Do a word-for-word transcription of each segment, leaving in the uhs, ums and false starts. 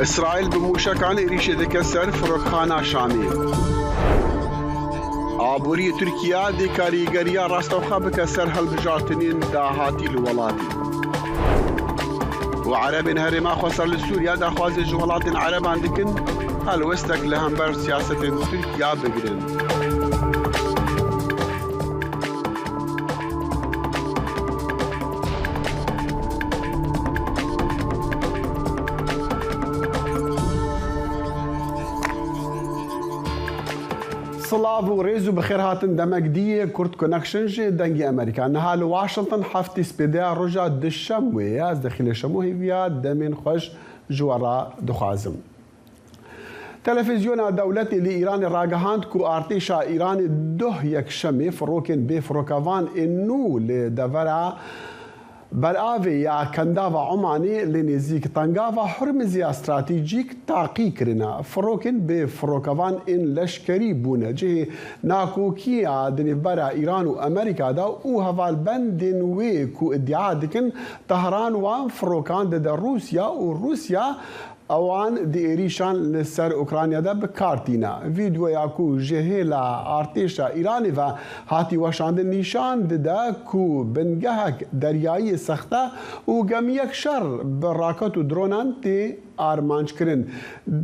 Îsraîl bi mûşekan êrîşê dike ser firokxana Şamê. Aboriyê Tirkiye dê karîgeriya rastewxwe bike ser hilbijartinên dahatî li welatê. Û Erebên herêma xweser li Sûriye daxwazê ji welatên Ereban dikin, helwestek li hember siyasetên Tirkiye bigirin. Silav û rêz û bi xêr hatin demek dî yê Kurd Connection ji Dengê Amerîka. Niha li Washington heftê spêdeya roja duşemê ye. Ez Dexîlê Şemo hêviya demên xweş ji we re dixwazim. Televîzyona dewletê li Îranê ragihand ku artêşa Îranê duh yekşemê firokên bê firokevan ên nû li devera beravê ya Kendava Omanê li nêzîk Tengava Hurmizê ya stratejîk taqî kirine. Firokên bê firokevan ên leşkerî bûne cihê nakokiya di nêvbera Îran û Amerîka de û hevalbendên wê ku îdia dikin Tehran wan firokan dide Rûsya û Rûsya ewan di êrîşan li ser Ukrayna de bi kar tîne. Vîdeoya ku ji hêla artêşa Îranê ve hatî weşandin nîşan dide ku bingehek deryayî sexte û gemiyek şer bi raket û dronan tê armanc kirin.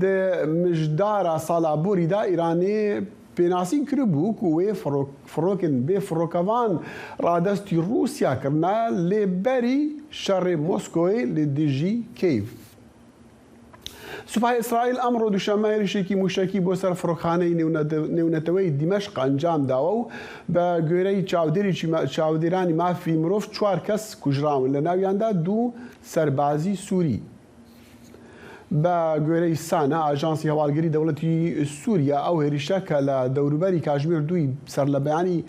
Di mijdara sala borî de Îranê pênasîn kiribû ku wê firok-, firokên bê firokevan radestî Rûsya kirine, lê berî şerê Moskoyê li dijî Kyiv. Supayê Îsraîl emro duşeme êrişekî mûşekî bo ser firokxaneyê nêwnete-, nêwneteweyî Dîmeşq encam dawe û bi goreyî çavdêrî çî ma-, çavdêranî mafî mirov çar kes kujrawin, li newiyan de du serbazî Sûrî. Bi goreyî SANA, Ajansî Hevalgirî Dewletî Sûriye, ew hêrişe ke li dewrûberî Kajmêr duyî serlebeyanî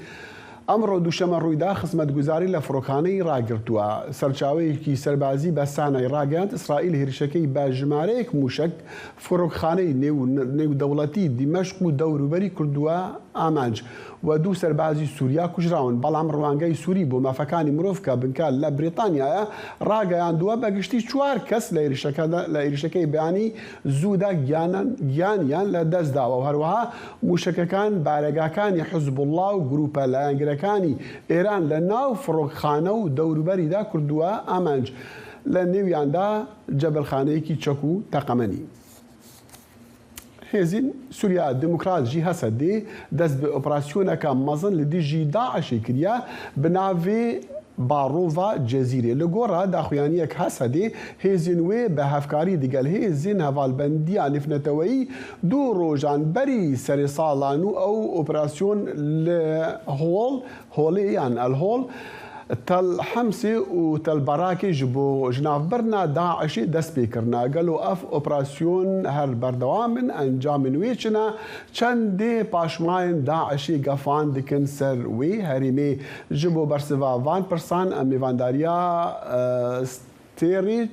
emro duşeme rûyda xizmetguzarî li firokxaneyî ragirtûye. Serçaweyekî serbazî be SANAyê ragihand, Îsraîl hêrişekey be jimareyek mûşek firokxaneyî nêw-, nêwdewletî Dîmeşq û dewrûberî kirduwe amanc. We du serbazî Sûriya kujrawin, belam riwangeyî Sûrî bo mafekanî mirov ke binke li Brîtanyayê rageyandiwe, be giştî çar kes li êrişeke de, li êrişekey beyanî zû de giyanan, giyaniyan li dest dawe û herwiha mûşekekan baregakanî Hizbullah û grûpe layangirekanî Êran li nav firokxane û dewrûberî de kirduwe amanc. Li nêwiyan de cebilxaneyekî çek û teqemenî. Hêzên Sûriya Demokrat jî, HSDê, dest bi operasyoneke mezin li dijî DAIŞê kiriye bi navê Barova Cezîrê. Li gora daxuyaniyek HSDê, hêzên wê bi hevkarî digel hêzên hevalbendiya nêvneteweyî du rojan berî serê sala nû ew operasyon li Hol, Holê yan El Hol, Tel Hemsê û Tel Barakê ji bo jinavbirina DAIŞê dest pê kirine. Gelo ev operasyon her berdewam in? Encamên wê çi ne? Çendê paşmayên DAIŞê gefan dikin ser wê herêmê? Ji bo bersiva van pirsan em mêvandariya, e, Stêrê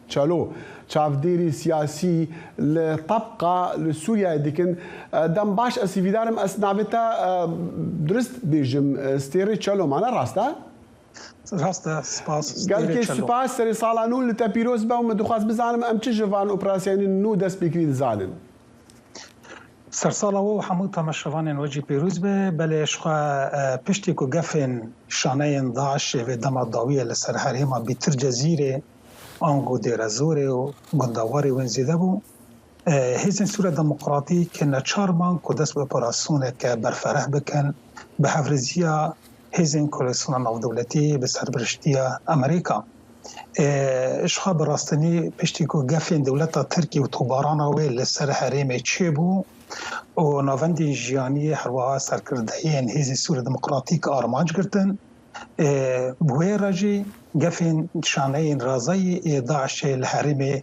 Çelo, çavdêrî siyasî li Tebqa li Sûriyeyê dikin. E, dem baş, ez hîvîdar im ez navê te, e, durist bêjim, e, Stêrê Çelo, mane rast e? Rast e, spas, Stêrê Çelo. Gelkê spas, serê sala nû li te pîroz be û min dixwest bizanim em çi ji van operasiyonên nû destpêkirî dizanin. Sersala we û hemû temaşevanên we jî pîroz be. Belê ji xwe, e, piştî ku gefên şaneyên DAIŞê vê dema dawiyê li ser herêma Bîtir Cezîrê, ango Dêrezorê û gundewarê wên zêde bû, e, hêzên Sûriya Demokratîk neçar man ku dest bi operasyoneke berfereh bikin, bi hevriziya hêzên Koalîsyona Navdewletî bi serpiriştiya Amerîka. E, ji xwe bi rastinî piştî ku gefên dewleta Tirkî û tobarana wê li ser herêmê çêbû û navendên jiyanî, herwiha serkirdeyên Hêzên Sûriya Demokratîk armanc girtin. E, bi wê re jî gefên şaneyên razayî ê DAIŞê li herêmê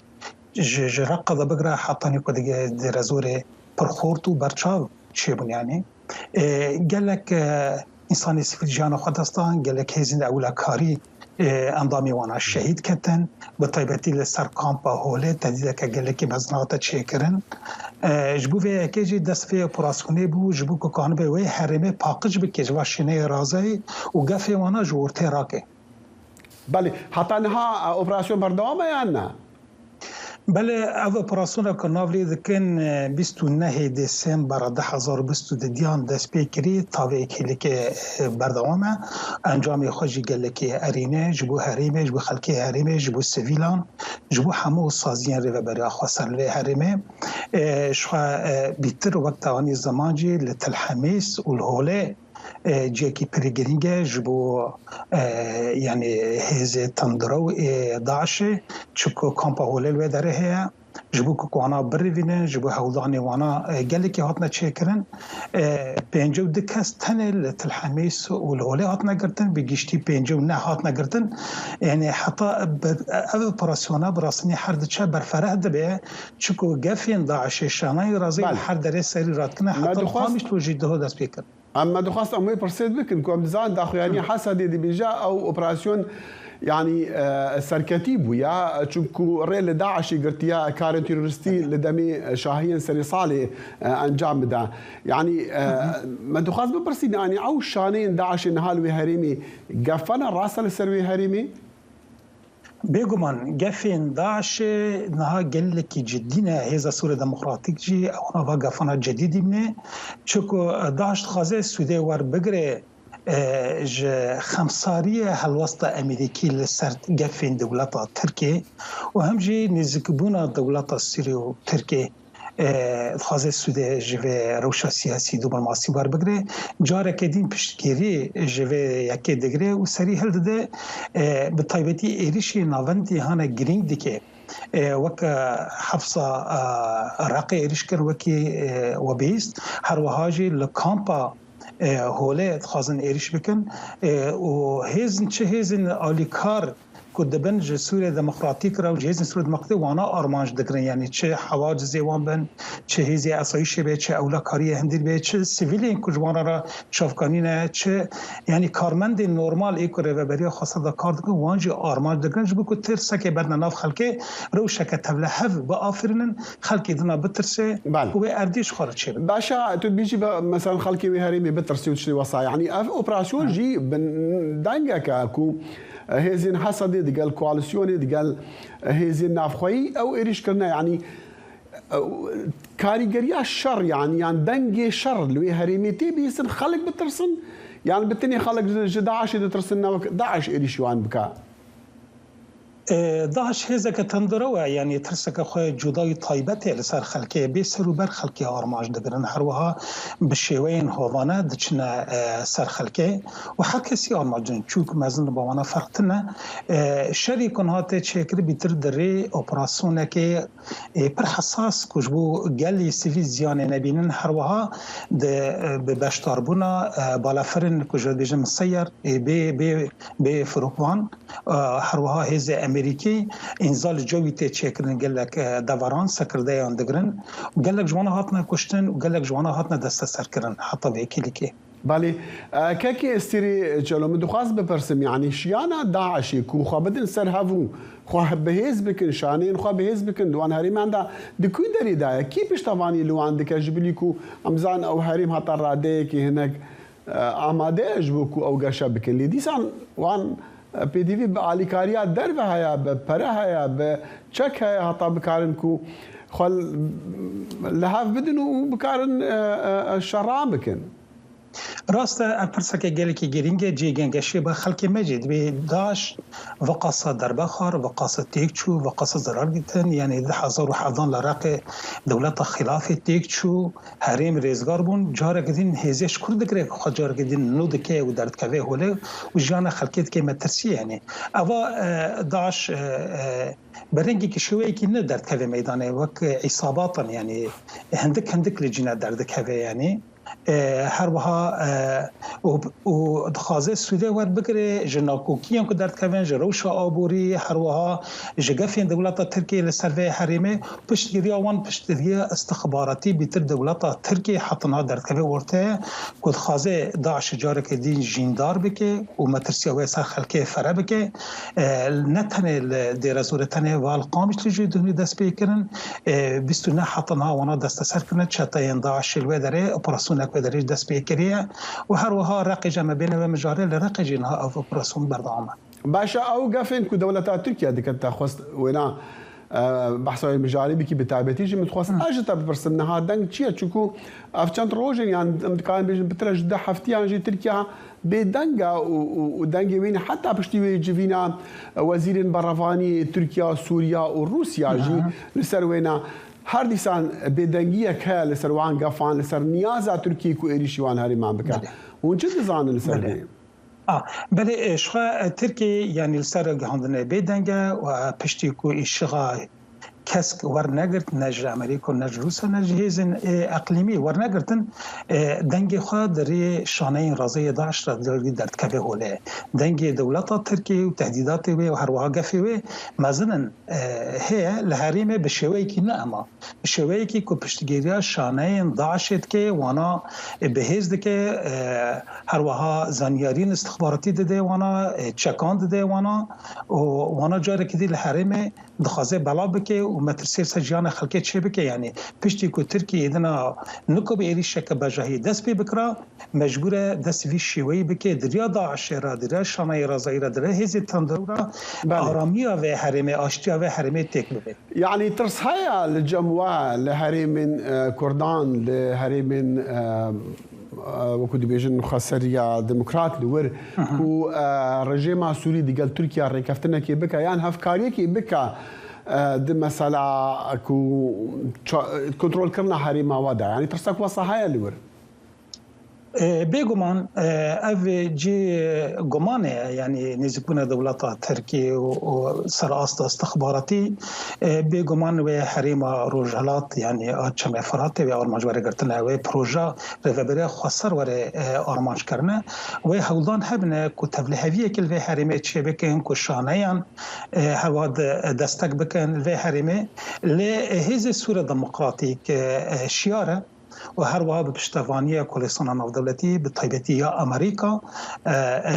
ji, ji Reqa de bigire hetanî ku digihê Dêrezorê pir xort û berçav çêbûn, yanî. E, gelek, e, însanê sivîl jiyana xwe dest dan, gelek hêzên ewlekarî, e, endamê wana şehîd ketin, bi taybetî li ser kampa Holê tehdîdeke gelekî mezin hate çêkirin. E, ji bo vê yekê jî dest vê operasyonê bû, ji bo ku kanibe wê herêmê paqij bike ji va şîneyê razayî û gefê wana ji ortê rake. Belê, heta niha, e, operasyon berdewam e yan ne? Belê, ev operasyona ku nav lê dikin, e, bîst û nehê Dêsembera du hezar û bîst û duyan dest pê kirî, ta vê kêlike, e, berdewam e. Encamê xwe jî gelekê erîne ji bo herêmê, ji bo xelkê herêmê, ji bo sivîlan, ji bo hemû saziyên rêveberiya xweser li vê herêmê. E, ji xwe, e, bîtir wek tewanî ziman jî li Til Hemîs û li Holê e, cihekî pirî girîng e ji bo, e, yanî hêzê tundrew ê DAIŞê, çiku kampa Holê li wê derê heye, ji bo ku wana birivînin, ji bo hewldanê wana, e, gelekî hatine çêkirin. E, pêncî û du kes tenê li Til Hemîs û li Holê hatine girtin, bi giştî pêncî û neh hatine girtin. Yanî heta bi, ev operasyona bi rastî her diçe berfereh dibe, çiku gefên DAIŞê şanayê razê Belê. Her derê serî radikine, Me heta dixwest Qamişlo jî diho dest pê kir. Em me dixwest em wê pirsê bikin ku em dizanin daxuyaniya Hı. Hesedê dibêje ew operasyon, yanî, e, serketî bû ya, çunku rê li DAIŞê girtiye karên terorîstî li demê şahiyên serê salê, e, encam bide. Yanî, e, Hı hı. Me dixwest bipirsîne, yanî ew şaneyên DAIŞê niha li wê herêmê gefan e, rast e li ser wê herêmê? Bêguman gefên DAIŞê niha gelekî cidî ne. Hêza Sûriya Demokratîk jî ew nava gefana cidî dîmne. Çiku DAIŞ dixwaze sûdê werbigire, e, ji xemsariyê helwesta Amerîkî li ser gefên dewleta Tirkê û hem jî nêzîkbûna dewleta Sûriyê û Tirkê e, dixwaze sûdê ji vê rewşa siyasî diplomasî werbigire. Careke din piştgirî ji vê yekê digire û serî hildide, e, bi taybetî êrişê navendî hane girîng dike. E, wek, e, hefsa, e, Reqê êriş kir wekî, e, we bihîst. Her wiha jî li kampa, e, Holê dixwazin êriş bikin. E, û hêzin, çi hêzên alîkar ku dibin ji Sûriya Demokratîk re û ji Hêzên Sûriya Demokratîk wana armanc digirin, yanî çi hewacizê wan bin, çi hêzê esayîşê be, çi ewlekariyê hundir be, çi sivîlên ku ji wan re çavkanî ne, çi, yanî karmendên normal ê ku rêveberiya xwesada kar dikin, wan jî armanc digirin, ji bo ku tirseke berdine nav xelkê, rewşeke tevlihev biafirînin, xelkê dina bitirse Belê. Û wê erdê ji xwe re çêbin. Baş e, tu dibêjî be, mesela xelkê wê herêmê bitirse û tiştê wesa, yanî ev operasyon Hı. Jî bin dengeke ku hêzên Hesedê digel koalîsyonê, digel hêzên navxweyî ew êrîş kirine, yanî, e, karîgeriya şer, yanî, yan dengê şer li wê herêmê tê bihîstin, xelk bitirsin, yan bi tenê xelk ji, ji DAIŞê ditirsin, ne wek DAIŞ êrîşî wan bike? E, DAIŞ hêzeke tundrew e, yanî tirseke xwe cuda û taybet e li ser xelkê, bê ser û ber xelkê armanc digirin, her wiha bi şêweyên hovane diçine, e, ser xelkê û her kesî armanc digirin, çûk mezin li ba wana ferq tune. E, şerî ku niha tê çêkir bîtir di rê operasyonekê, e, pir hesas ku ji bo gelî sivîl ziyanê nebînin, her wiha di, e, bi beşdarbûna, e, balafirên ku ji dibêjin miseyer, e, bê, bê, bê firokvan, e, her wiha hêzê Amerîkî înza li cewî tê çêkirin gelek, e, deveran, sekirdeyan digirin. Gelek ji wana hatine kuştin û gelek ji wana hatine desteserkirin heta vê kêlîkê. Belê, e, kekê Estîrê Çelo, min dixwast bipirsim, yanî şiyana DAIŞê ku xwe bidin ser hev û xwe bihêz bikin, şaneyên xwe bihêz bikin, di wan herêman de di ku derê de ye? Kî piştevanî li wan dike? Ji bilî ku em zanin ew herêm heta radeyekî hinek, e, amade ye ji bo ku ew geşe bikin. Lê dîsan wan, e, pêdivî bi alîkariya derve heye, bi pere heye, bi çek heye, heta bikarin ku xwe li hev bidin û bikarin, e, e, e, şeran bikin. Rast e, ev pirseke gelekî girîng e, cihê gengeşê be xelkê me jî. Divê DAIŞ veqasa derbe xwar, veqasa têk çû, veqasa zerar dîtin. Yanî du hezar û hevdan li Reqê dewleta xilafê têk çû, herêm rêzgar bûn. Careke din hêzê ji kur digire ku xwe careke din nû dike û derdikeve holê û jiyana xelkê dike metirsî yanî. Eva, e, DAIŞ, e, e, bi rengekî şêweyekî nû derdikeve meydanê, wek, e, îsabatan yanî hindik hindik li cîne derdikeve yanî. E, her wiha, e, û, û dixwaze sûdê werbigire ji nakokiyên ku derdikevin, ji rewşa aborî, her wiha ji gefên dewleta Tirkiyê li ser vê herêmê, piştgiriya wan, piştgiriya istixbaratî bîtir dewleta Tirkiyê heta niha derdikeve orteye, ku dixwaze DAIŞ careke din jîndar bike û metirsiya wê ser xelkê fere bike. E, ne tenê li Dêrezorê, tenê va li Qamişlî jî dihunî dest pê kirin. E, bîst û neh heta niha wana desteser kirine, çeteyên DAIŞê li wê derê operasyon Nexwedarî dest pê kiriye û her wiha Reqê jî em ê bêne wê mijarê, li Reqê jî niha ev operasyon berdewam e. Baş e, ew gefên ku dewleta Tirkiye dike te xwest wêna, e, behsa wê mijarê bikî, bi taybetî jî min dixwest ez ji te bipirsim niha deng çi ye? Çunku ev çend rojên yan em dikarin bêjin pitir e ji du heftiyan jî Tirkiye bêdeng e û, û, û dengê wî heta piştî wê civîna wezîrên berevanî Tirkiye, Sûriye û Rûsya jî li ser wêna. Her dîsan bêdengiyek heye li ser wan gefan, li ser niyaza Tirkiyê ku êrîşî wan herêman bike. Belê. Hûn çi dizanin li ser Belê. vê? A, belê, e, ji xwe, e, Tirkiyê, yanî li ser gihandinê bêdeng e û, e, piştî ku îşixa kesk wernegirt, ne ji Amerîka, ne ji Rûsya, ne ji hêzên, e, eqlîmî wernegirtin, e, dengê xwe di rê şaneyên razeyê DAIŞ re derdikeve holê. Dengê dewleta Tirkiyê û tehdîdatê wê û her wiha gefê wê mezin in, e, heye li herêmê bi şêweyekî ne ema, bi şêweyekî ku piştgiriya şaneyên DAIŞê dike, wana, e, bi hêz dike, e, her wiha zanyariyên istixbaratî dide wana, e, çekan dide wana û wana carekî dî li herêmê dixwaze belav bike û metirsê ser jiyana xelkê çêbike. Yanî piştî ku Tirkiye êdina niko bi êrîşeke bejahî dest pê bikira, mecbûr e dest vî şêweyî bike, di riya DAIŞê re, di riya şaneyê razayî re, di riya hêzê tendorû re Belê. aramiya vê herêmê, aştiya vê herêmê têk bibe. Yanî tirs heye li cem we, li herêmên, e, Kurdan, li herêmên, e, e, wekî dibêjin xweseriya demokrat li wir, Hı hı. ku, e, rejêma Sûrî digel Tirkiye rêkeftinekê bike yan hevkariyekê bike, e, di mesela ku ça-, kontrolkirina herêma we de. Yanî tirsek wesa heye li wir? E, bêguman, e, ev cî gumanê ye, yanî nêzîkbûna dewleta Tirkî û, û ser asta istixbaratî, e, bêguman wê herêma Rojhilat, yanî a Çemê Firatê wê armanc were girtine, wê proja Rêveberiya Xweser were, e, armanc kirine. Wê hewldan hebine ku tevliheviyekê li vê herêmê çêbikin, ku şaneyan, e, hewa de, e, destek bikin li vê herêmê. Lê, e, Hêzê Sûriya Demokratîk, e, e, şiyar e. û her wiha bi piştevaniya Kolêsana Navdewletî, bi taybetî ya Amerîka, e, e,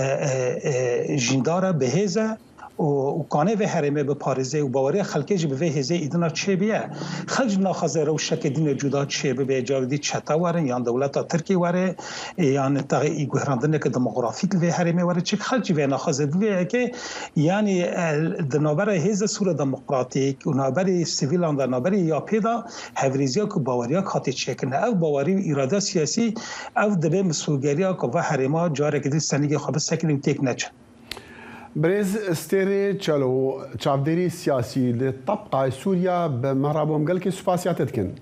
e, e, jîndar e, bi hêz e û, û kanê vê herêmê biparêze û baweriya xelkê jî bi vê hêzê îdina çêbûye. Xelk jî naxwaze rewşeke dîne cuda çêbibe, carek dî çete werin yan dewleta Tirkî were, e, yan te î guherandineke demografîk li vê herêmê were. Çik xelk jî vê naxwaze di vê yekê, yanî, e, di navbera Hêzê Sûriya Demokratîk û navberê sivîlan de, navberê YAP'ê de, Hevrêziya ku baweriya hatî çêkirin. Ev bawerî û îrada siyasî, ev dibe misolgeriya ku va herêma careke din senîgê xwe bisekine û têk neçe. Birêz Stêrê Çelo, çavdêrî siyasî li tebqay Sûriya, bi me re bû, em gelkî spasiya te dikin.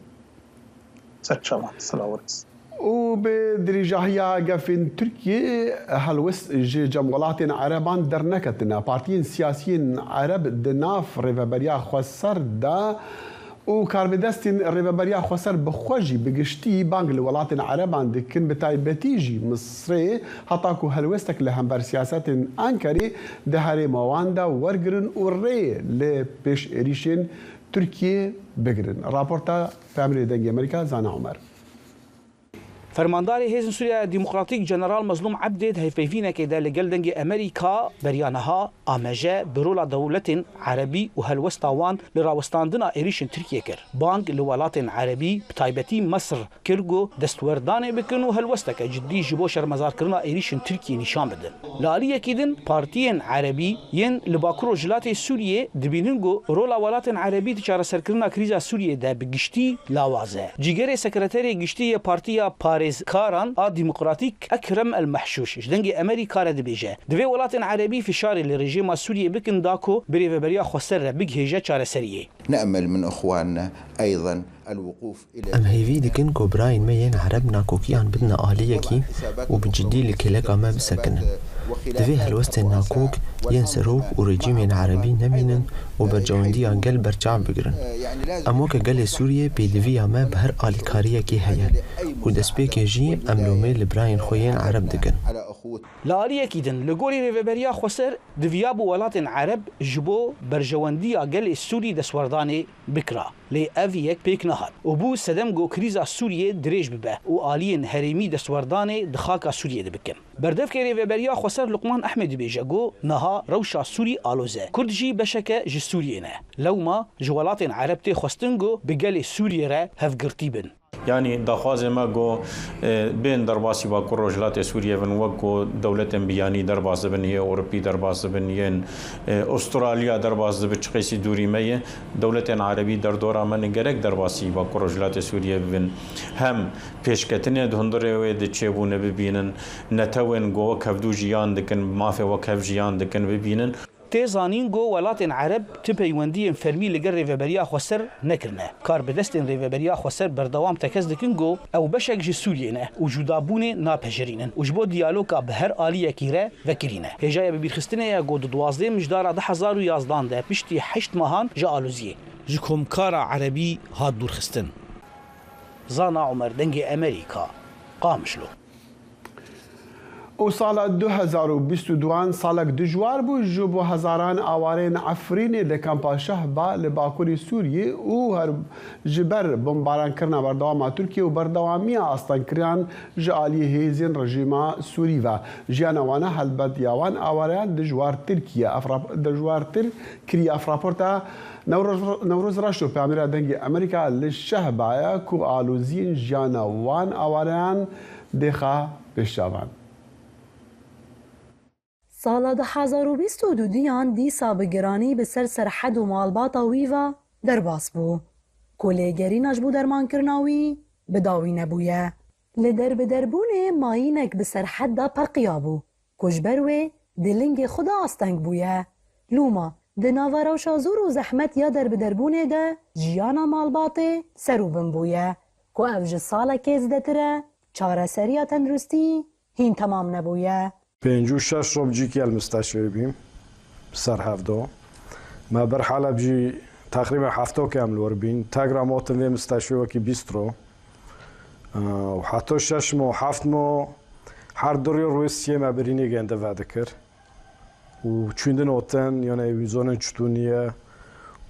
Serçavan, silav û rêz. Û bi dirêjahiya gefên Tirkiyê helwest ji cem welatên Ereban derneketine. Partiyên siyasiyên Ereb di nav Rêveberiya Xweser de û karbidestên Rêveberiya Xweser bi xwe jî bi giştî bang li welatên Ereban dikin, bi taybetî jî Misrê, heta ku helwestek li hember siyasetên Enkerê di herêma wan de wergirin û rê li pêş êrîşên Tirkiyê bigirin. Raporta Peyamnêrê Dengê Amerîka, Zana Omer. Fermandarê Hêzên Sûriya Demokratîk General Mezlûm Ebdê di hevpeyvînekê de li gel Dengê Amerîka beriya niha ameje bi rola dewletên Erebî û helwesta wan li rawestandina êrîşên Tirkiyê kir. Bang li welatên Erebî, bi taybetî Misir, kir ku destwerdanê bikin û helwesteke cidî ji bo şermezarkirina êrîşên Tirkiyê nîşan bidin. Li aliyekî din, partiyên Erebî yên li Bakur Rojhilatê Sûriyê dibînin ku rola welatên Erebî di çareserkirina krîza Sûriyê de bi giştî lawaz e. Cîgerê Sekreterê Giştî yê Partiya Parêzkaran a Demokratîk Ekrem El Mehşûş ji Dengê Amerîka re dibêje, divê welatên Erebî fişarê li rejîma Sûriyê bikin da ku bi Rêveberiya Xweser re bigihêje çareseriyê. نأمل من إخواننا أيضًا الوقوف إلى Em hêvî dikin ku birayên me yên Ereb nakokiyan bidine aliyekî û bi cidî li kêleka me bisekinin. Divê helwestên nakok yên serok û rejîmên Erebî nemînin û berjewendiya gel berçav bigirin. Em weke gelê Sûriyê pêdiviya me bi her alîkariyekê heye û destpêkê jî em lomê li birayên xwe yên Ereb dikin. Li aliyekî din, li gorî Rêveberiya Xweser, diviyabû welatên Ereb ji bo berjewendiya gelê Sûrî destwerdanê bikira. Lê ev yek pêk nehat û bû sedem ku krîza Sûriyê dirêj bibe û aliyên herêmî destwerdanê di xaka Sûriyê de bikin. Berdevkê Rêveberiya Xweser Luqman Ehmed dibêje ku niha rewşa Sûrî aloz e. Kurd jî beşeke ji Sûriyê ne. Lewma ji welatên Ereb tê xwestin ku bi gelê Sûriyê re hevgirtî bin. Yanî daxwazê me ku, e, bên derbasî Bakur Rojhilatê Sûriyê bin, wek ku dewletên biyanî derbas dibin, yê Ewropî derbas dibin, yên, e, Ûstralya derbas dibi, çiqêsî dûrî me ye. Dewletên Erebî derdora me ne gerek derbasî Bakur Rojhilatê Sûriyê bibin. Hem pêşketinê di hundirê wê de çêbûne bibînin, netewên ku wek hevdû jiyan dikin, mafê wek hev jiyan dikin bibînin. Tê zanîn ku welatên Ereb ti peywendiyên fermî li gel Rêveberiya Xweser nekirine. Kar bi destên Rêveberiya Xweser berdewam tekez dikin ku ew beşek ji Sûriyê ne û cudabûnê napejirînin û ji bo diyaloga bi her aliyekî re vekirî ne. Hêjayê bibîrxistinê ye ku di duwazdeh mijdara du hezar û yazdan de piştî heşt mehan ji aloziyê ji Komkara Erebî hat dûrxistin. Zana Omer, Dengê Emerîka, Qamişlo. Û sala du hezar û bîst û duan salek dijwar bû ji bo hezaran awarên Efrînê di kampa Şehba li bakurî Sûriyê û her ji ber bombarankirina berdewama Tirkiye û berdewamiya astengkiriyan ji aliyê hêzên rejîma Sûrî ve. Jiyana wan a helbet ya wan awareyan dijwartir kiriye. Ev rap-, dijwartir kiriye. Ev raporta Newroz, Newroz Reşo, peyamêra Dengê Emerîka li Şehba ye ku aloziyên jiyana wan awareyan dêxa pêşçavan. Sala du hezar û bîst û duduyan dîsa bi giranî bi ser serhed û malbata wî ve derbas bû, ku lêgerîna ji bo dermankirina wî bi dawî nebûye. Li derbiderbûnê mayînek bi serhed de peqiyabû, ku ji ber wê di lingê xwe de asteng bûye. Lûma di nava rewşa zor û zehmet ya derbiderbûnê de jiyana malbatê ser û bin bûye, ku ev ji salekê zêdetir e, çareseriya tenduristî hîn temam nebûye. Pêncî û şeş roj cîkî el misteşfê bîm ser hevdo. Me bir Heleb jî teqrîben hefto ke em li wir bîn. Tegra motin vê misteşfê wekî bîst ro. Û heta şeş mo, heft mo her du rê rûyê siyê me birînê gende vedikir. Û çûndin otin, yani wî zonên çitû niye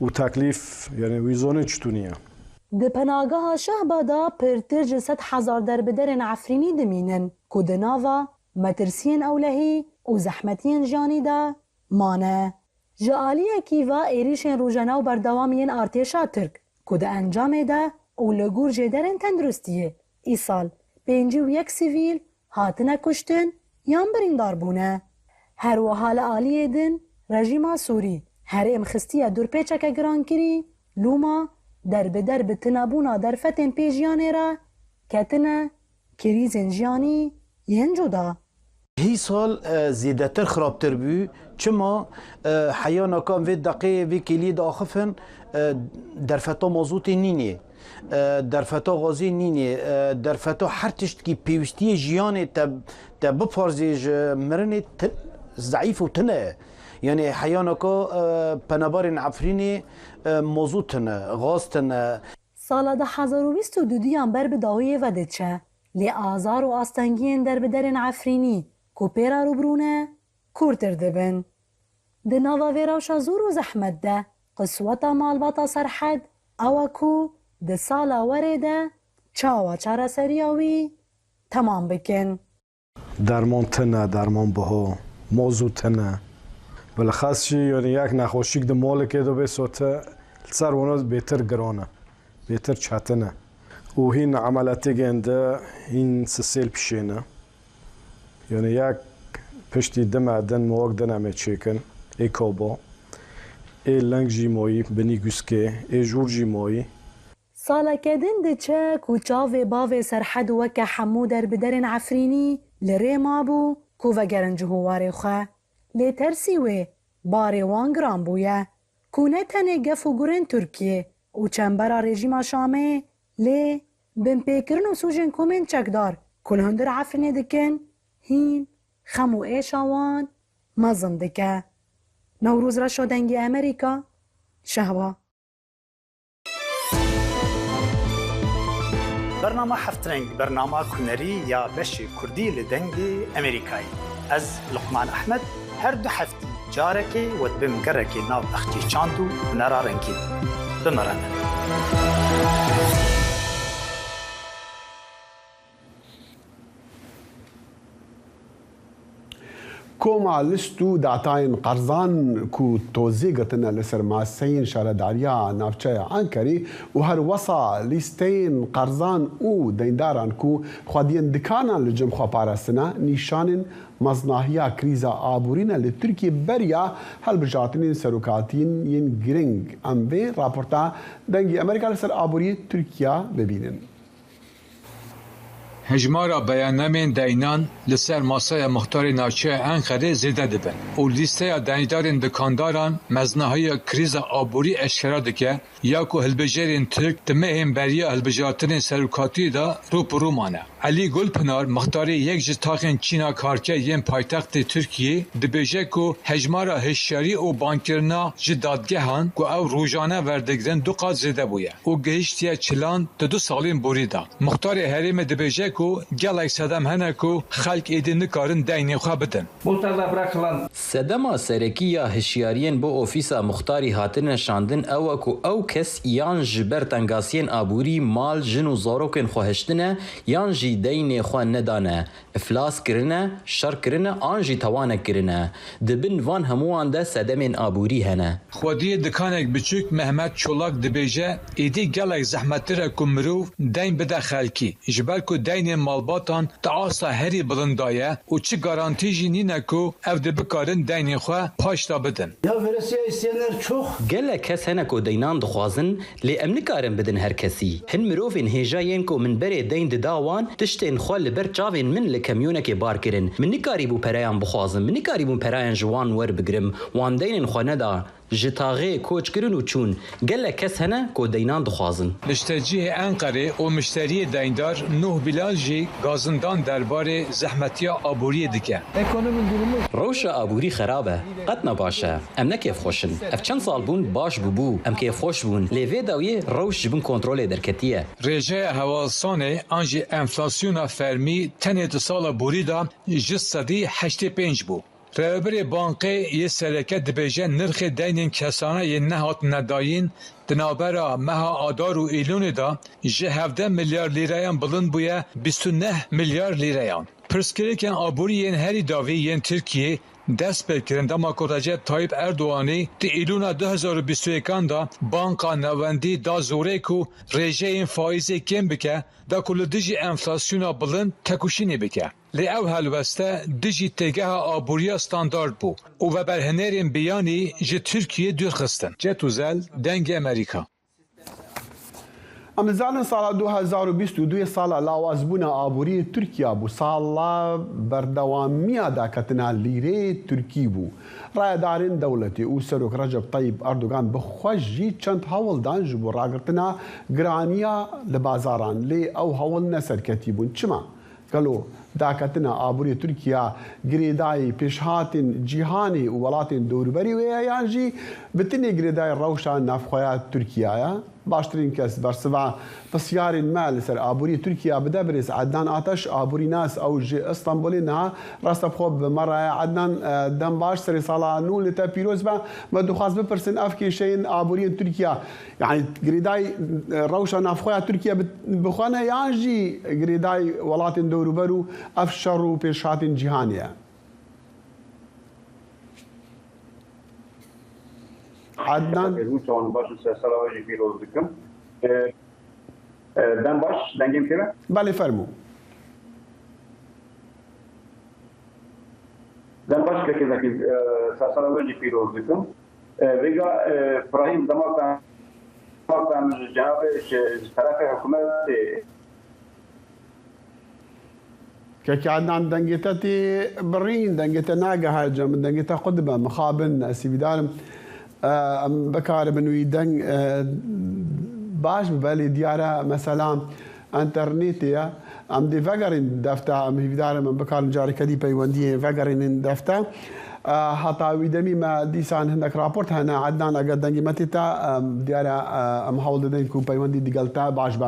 û teklîf, yani wî zonên çitû niye. Di penageha Şehba de pirtir ji sed hezar derbiderên Efrînî dimînin ku di nava metirsiyên ewlehî û zehmetiyên jiyanî de mane. Ji aliyekî ve êrîşên rojane û berdewam yên artêşa Tirk ku di encamê de û li gor jêderên tenduristiyê îsal pêncî û yek sivîl hatine kuştin yan birîndar bûne. Her wiha li aliyê din rejîma Sûrî herêm xistiye dorpêçeke girankirî, lûma derbider bi tinebûna derfetên pê jiyanê re ketine krîzên jiyanî yên cuda. Hîsal, e, zêdetir xirabtir bû. Çima, e, heyana ka em vê deqê vê kêliyê diaxifin, e, derfeta mazotê nînê, e, derfeta gazê nînê, e, derfeta her tiştkî pêwîstiyê jiyanê te, te biparzê ji mirinê ti-, zeîf û tune ye. Yanî heyana ka, e, penaberên Efrînê, e, mazot tune, gaz tune. Sala du hezar û bîst û duduyan ber bi dawiyê ve diçe. Lê azar û astengiyên derbiderên Efrînî ku pê re rûbirû ne, kûrtir dibin. Di nava vê rewşa zor û zehmet de qisweta malbata Serhed ew e ku di sala werê de çawa çareseriya wî temam bikin. Derman tune, derman biho, mozû tune. Bilxas jî, yanî yek nexweşîk di molikê de bê sote, li ser wana bêtir giran e, bêtir çetin e. Û hîn emeletê gênde, hîn sisêl pişêne. Yanî yek piştî dime din, mowek din em ê çêkin, ê kabo. Ê ling jî moyî, binî guskê, ê jûr jî moyî. Saleke din diçe ku çavê bavê Serhed weke hemû derbiderên Efrînî li rê mabû ku vegerin cihûwarê xwe. Lê tersî wê barê wan giran bûye ku ne tenê gef û gurên Tirkiyê û çembera rejîma Şamê, lê binpêkirin û sûcên komên çekdar ku li hundir Efrînê dikin, hîn xem û êşa wan mezin dike. Newroz Reşo, Dengê Emerîka, Şehba. Bernama Heftreng, bernama hunerî ya beşê kurdî li Dengê Emerîkayê. Ez Luqman Ehmed, her du heftî carekê we dibim gerekê nav bexçê çand û hunera rengîn. Bi me re ne. Koma list û datayên qerzan ku tozê girtine li ser maseyên şaredariya navçeya Enqerê û her wesa lîsteyên qerzan û deyndaran ku xwediyên dikanan li cem xwe parastine, nîşanên meznahiya krîza aborî ne li Tirkiyê beriya hilbijartinên serokatiyên yên girîng. Em vê raporta Dengê Amerîka li ser aboriyê Tirkiya bibînin. Hejmara beyannamên deynan li ser masaya Muxtarê Navçeya Enqerê zêde dibin û lîsteya deydarên dikandaran meznahiya krîza aborî eşkera dike ya ku hilbijêrên Tirk di mehên beriya hilbijartinên serokatiyê de rû bi rû mane. Elî Gulpinar, muxtarê yek ji taxên çîna karker yên paytextê Tirkiyê, dibêje ku hejmara hişyarî û bankirina ji dadgehan ku ew rojane werdigrin du qat zêde bûye û gihiştiye çilan di du salên borî de. Muxtarê herêmê dibêje ku gelek sedem hene ku xelk êdî nikarin deynê xwe bidin. Muhtarla bırakılan. Sedema serekî ya hişyariyên bo ofîsa muxtarî hatine şandin ew e ku ew kes yan ji ber tengasiyên aborî mal, jin û zarokên xwe hiştine yan jî deynê xwe nedane, iflas kirine, şer kirine an jî tewanek kirine. Di bin van hemûyan de sedemên aborî hene. Xwediyê dikanek biçûk Mehmet Çolak dibêje, êdî gelek zehmettir e ku mirov deyn bide xelkî, ji ber ku deynên malbatan di asta herî bilind de ye û çi garantî jî nîne ku ev dê bikarin deynên xwe paş de bidin. Ya veresiye isteyenler çok. Gelek kes hene ku deynan dixwazin, lê em nikarin bidin her kesî. Hin mirovên hêja yên ku min berê deyn dida wan, tiştên xwe li ber çavên min li kamyonekê bar kirin. Min nikarîbû pereyan bixwazim, min nikarîbûn pereyan ji wan werbigirim, wan deynên xwe neda. Ji taxê koç kirin û çûn. Gelek kes hene ku deynan dixwazin. Niştecihê Enqerê û mişteriyê deyndar Nuh Bilal jî gazindan derbarê zehmetiya aboriyê dike. Ekonomi durumu. Rewşa aborî xerab e. Qet ne baş e. Em ne kêfxweş in. Ev çend sal bûn baş bûbû. Em kêfxweş bûn. Lê vê dawiyê rewş ji bin kontrolê derketiye. Rêjeya Hevalsanê an jî enflasyona fermî tenê di sala borî de ji sedî heştê pênc bû. Rêvebirê Bankê yê Sereke dibêje nirxê deynên kesane yên nehatine dayîn di navbera meha Adar û Îlûnê de ji hevdeh milyar lîreyan bilind bûye bîst û neh milyar lîreyan. Pirsgirêkên aborî yên herî dawî yên Tirkiyê dest pê kirin dema ku Recep Tayyip Erdoganî di Îlûna du hezar û bîst û yekan de Banka Navendî da zorê ku rêjeyên faîzê kêm bike, da ku li dijî enflasyona bilind tekoşînê bike. Lê ew helweste dijî têgeha aboriya standard bû û veberhênerên biyanî ji Tirkiyê dûr xistin. Cet Uzel, Dengê Amerîka. Em dizanin sala du hezar û bîst û duyê sala lawazbûna aboriyê Tirkiya bû, sala berdewamiya daketina lîreyê Tirkî bû. Rayedarên dewletê û Serok Recep Tayyip Erdogan bi xwe jî çend hewl dan ji bo ragirtina giraniya li bazaran, lê ew hewl ne serketî bûn. Çima? Gelo daketina aboriyê Tirkiya girêdayî pêşhatên cîhanê û welatên dewrûberî wê ye, yan jî bi tinê girêdayî rewşa navxweya Tirkiya ye? Baştirîn kes bersiva pisyarên me li ser aboriyê Tirkiya bide birêz Ednan Ateş, aborînas, ew ji Stenbolê niha rastevxwe bi me re ye. Ednan, e, dem baş, serê sala nû li te pîroz be. Me dixwest bipirsin, ev kêşeyên aboriyên Tirkiya, yanî girêdayî, e, rewşa navxweya Tirkiye bi, bi xwe ne, yan jî girêdayî welatên dewrûber û ev şer û pêşhatên cîhanê ye? Ednan. Hûn çawan baş in, sersera we jî pîroz dikim. E, e, dem baş, dengê min tê ve? Belê, fermû. Dem baş, kekê Zekî, e, sersera we jî pîroz dikim. E, vêga, e, Brahîm, dema ku em, dema ku em ji cenabê, ji, ji terefê hikûmetê. Kekê Ednan, dengê te tê birîn, dengê te nagehe cem, dengê te qut dibe, mixabin, ez hîvîdar im, e, em bikaribin wî deng, e, baş bibe, lê diyar e, mesela, Enternetê ye. Em dê vegerîn defte, em hîvîdar in em bikarin careke dî peywendiyê vegerînin defte. E, heta wî demî me dîsan hindek raport hene. Ednan, eger dengê me tê te, em diyar e, e, em hewl didin ku peywendî digel te baş be.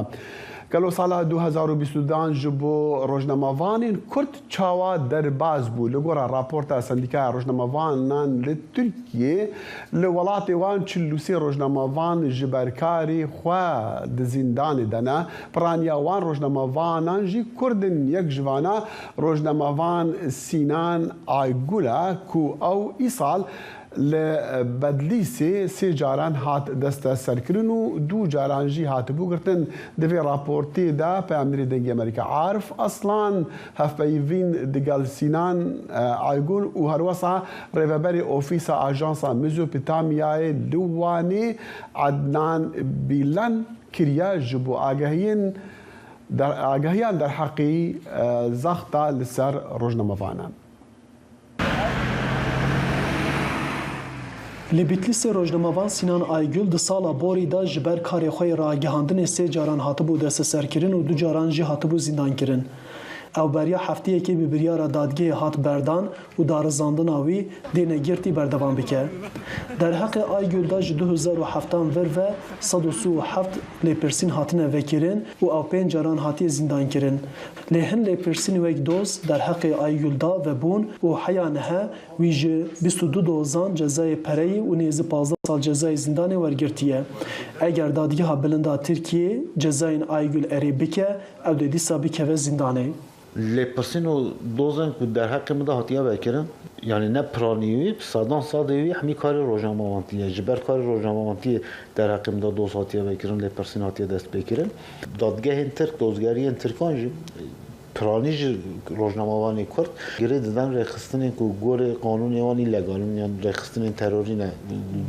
Gelo sala du hezar û bîst û duyan ji bo rojnamevanên Kurd çawa derbas bû? Li gora raporta Sendîkaya Rojnamevanan li Tirkiyê, li welatê wan çil û sê rojnamevan ji ber karê xwe di zîndanê de ne. Piraniya wan rojnamevanan jî Kurd in. Yek ji vana rojnamevan Sînan Aygul e ku ew îsal li Bedlîsê sê caran hat desteserkirin û du caran jî hatibû girtin. Di vê raportê de peyamnêrê Dengê Amerîka Arif Aslan hevpeyvîn digel Sînan, e, Aygul û herwesa rêveberê Ofîsa Ajansa Mezopotamyayê li Wanê Ednan Bîlen kiriye ji bo agahiyên der-, agahiyan derheqî, e, zexta li ser rojnamevanan. Li Bitlîsê rojnamevan Sînan Aygul di sala borî de ji ber karê xwe yê ragihandinê sê caran hatibû desteserkirin û du caran jî hatibû zîndankirin. Ew beriya hefteyekê bi biryara dadgehê hat berdan û darizandina wî dê negirtî berdewam bike. Derheqê Aygul de ji du hezar û heftan vir ve sed û sî û heft lêpirsîn hatine vekirin û ew pênc caran hatiye zîndankirin. Lê hin lêpirsîn wek doz derheqê Aygul da vebûn û heya nihe wî ji bîst û du dozan cezayê pereyî û nêzî pazdeh sal cezayê zîndanê wergirtiye. Eger Dadgeha Bilind a Tirkiyê cezayên Aygul erê bike, ew dê dîsa bikeve zîndanê. Lêpirsîn û dozên ku derheqê min de hatiye vekirin, yanî ne piranî wî, sedan sedê wî hemî karê rojnamevantî ye. Ji ber karê rojnamevantiyê derheqê min de doz hatiye vekirin, lêpirsîn hatiye destpêkirin. Dadgehên Tirk, dozgeriyên Tirkan jî piranî ji rojnamevanê Kurd girê didin rêxistinên ku gorê qanûnê wan îlegal in, yan rêxistinên terorî ne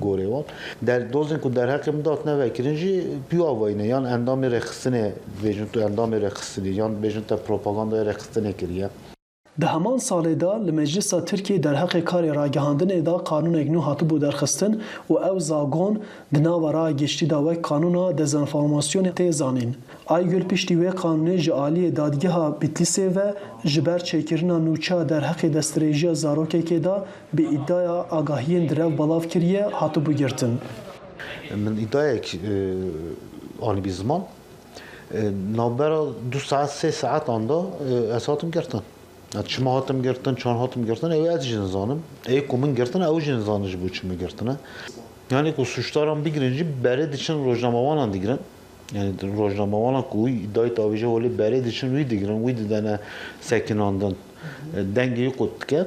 gorê wan. Der, dozên ku derheqê min de hatine vekirin jî pî avayî ne, yan endamê rêxistinê bêjin tu endamê rêxistinê, yan bêjin te propagandaya rêxistinê kiriye. Di heman salê de li Meclisa Tirkiyê derheqê karê ragihandinê de qanûnek nû hatibû derxistin û ew zagon di nava raya giştî de wek qanûna dezenformasyonê tê zanîn. Aygul piştî wê qanûnê ji aliyê Dadgeha Bitlîsê ve ji ber çêkirina nûçeya derheqê destdirêjiya zarokekê de bi îdaya agahiyên direv belav kiriye, hatibû girtin. Min îdayek, e, anîbî ziman. E, navbera du saet, sê saetan de, e, ez hatim girtin. Ya çima hatim girtin, çan hatim girtin, ew ez jî nizanim. Ê ku min girtin, ew jî nizanin ji bo çi min girtine. Yanî ku sûcdaran bigirin jî berê diçin rojnamevanan digirin. Yanî rojnamevanan ku wî îdayê tavîje holê berê diçin wî digirin, wî didene sekinandin. E, dengê wî qut dike.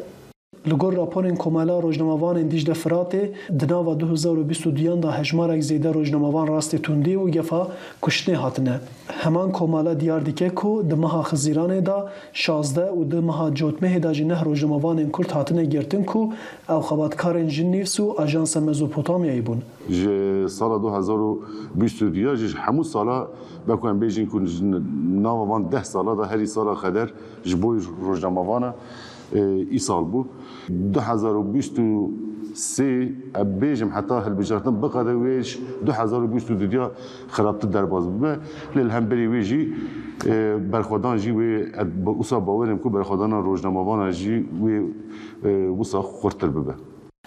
Li gor raporên Komela Rojnamevanên Dîcle Firatê, di nava du hezar û bîst û duyan de hejmarek zêde rojnamevan rastê tundî û gefa kuştinê hatine. Heman komela diyar dike ku di meha Xizîranê de şazdeh û di meha Cotmehê de jî neh rojnamevanên Kurd hatine girtin ku ew xebatkarên Jinîvs û Ajansa Mezopotamyayê bûn. Ji sala du hezar û bîst û duya jî ji hemû sala, belku em bêjin ku ji nava van deh sala de herî sala xeder ji bo rojnamevana, e, îsal bû. Du hezar û bîst û sê, em bêjim heta hilbijartin biqede wê ji du hezar û bîst û duya xirabtir derbas bibe. Lê li hemberî wê jî, e, berxwedan jî wê, ez ba-, wisa bawer im ku berxwedana rojnamevana jî wê, e, wisa xurttir bibe.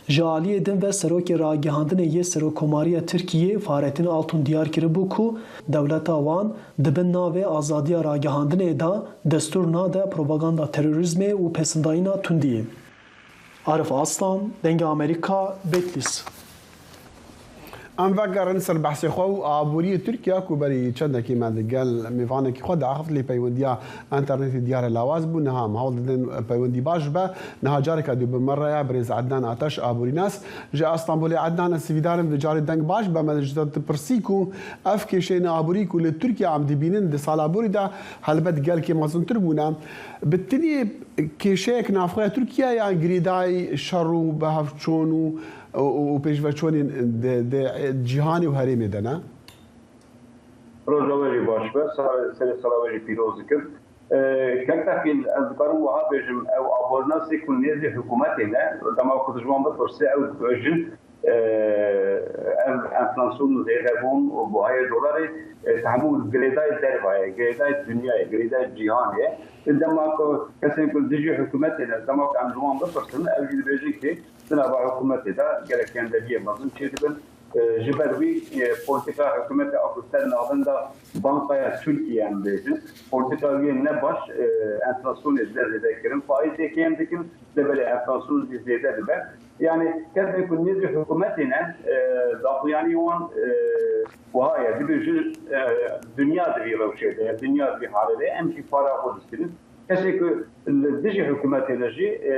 Ji aliyê din ve Serokê Ragihandinê yê Serokkomariya Tirkiyê Fahrettin Altun diyar kiribû ku dewleta wan di bin navê azadiya ragihandinê de destûr nade propaganda terorîzmê û pesindayîna tundiyê. Arif Aslan, Dengê Amerîka, Betlîs. Em vegerin ser behsê xwe û aboriyê Tirkiye ku berî çendekî me digel mêvanekî xwe diaxift, lê peywendiya enternetê diyar e lawaz bû. Niha em hewl didin peywendî baş bibe. Niha careka dî bi me re ye birêz Ednan Ateş, aborînas ji Estanbulê. Ednan, ez hîvîdar im vê carê deng baş be. Me ji te dipirsî ku ev kêşeyên aborî ku li Tirkiye em dibînin di sala borî de helbet gelkê mezintir bûne. Bi tenê kêşeyek navxweya Tirkiye yan girêdayî şer û bihevçûn û, û, û pêşveçûnên di, di cîhanê û herêmê de ne? Roja we jî baş be, sa-, serê sala we jî pîroz dikim. E, Kek Teqîl, ez dikarim wiha bêjim, ew aborînasê ku nêzî hikûmetê ne, dema ku tu ji wan bipirsî, ew dibêjin, e, ev enflasyon û zêdebûn û buhayê dolarê, e, hemû girêdayê derve ye, girêdayê dinyayê, girêdayê cîhanê ye. Dema ku kesên ku li dijî hikûmetê ne, dema ku em ji wan bipirsin, ew jî dibêjin ku di nava hikûmetê de gelek genderiyê mezin çêdibin. e, ji ber wî, e, polîtîka hikûmetê a ku ser navenda Bankaya Tirkiyê em bêjin, polîtîka wî ne baş, e, enflasyonê zêde zêde kirin, faîzê kêm dikin, lê belê enflasyon jî zêde dibe. Yani kesên ku nêzî hikûmetê ne, e, daxuyanî wan, e, wiha ye, dibêjin, e, dinya di vî rewşê de ye, dinya di vî halê de ye, em jî para xwe distînin. Kesê ku li dijî hikûmetê de jî, e, e,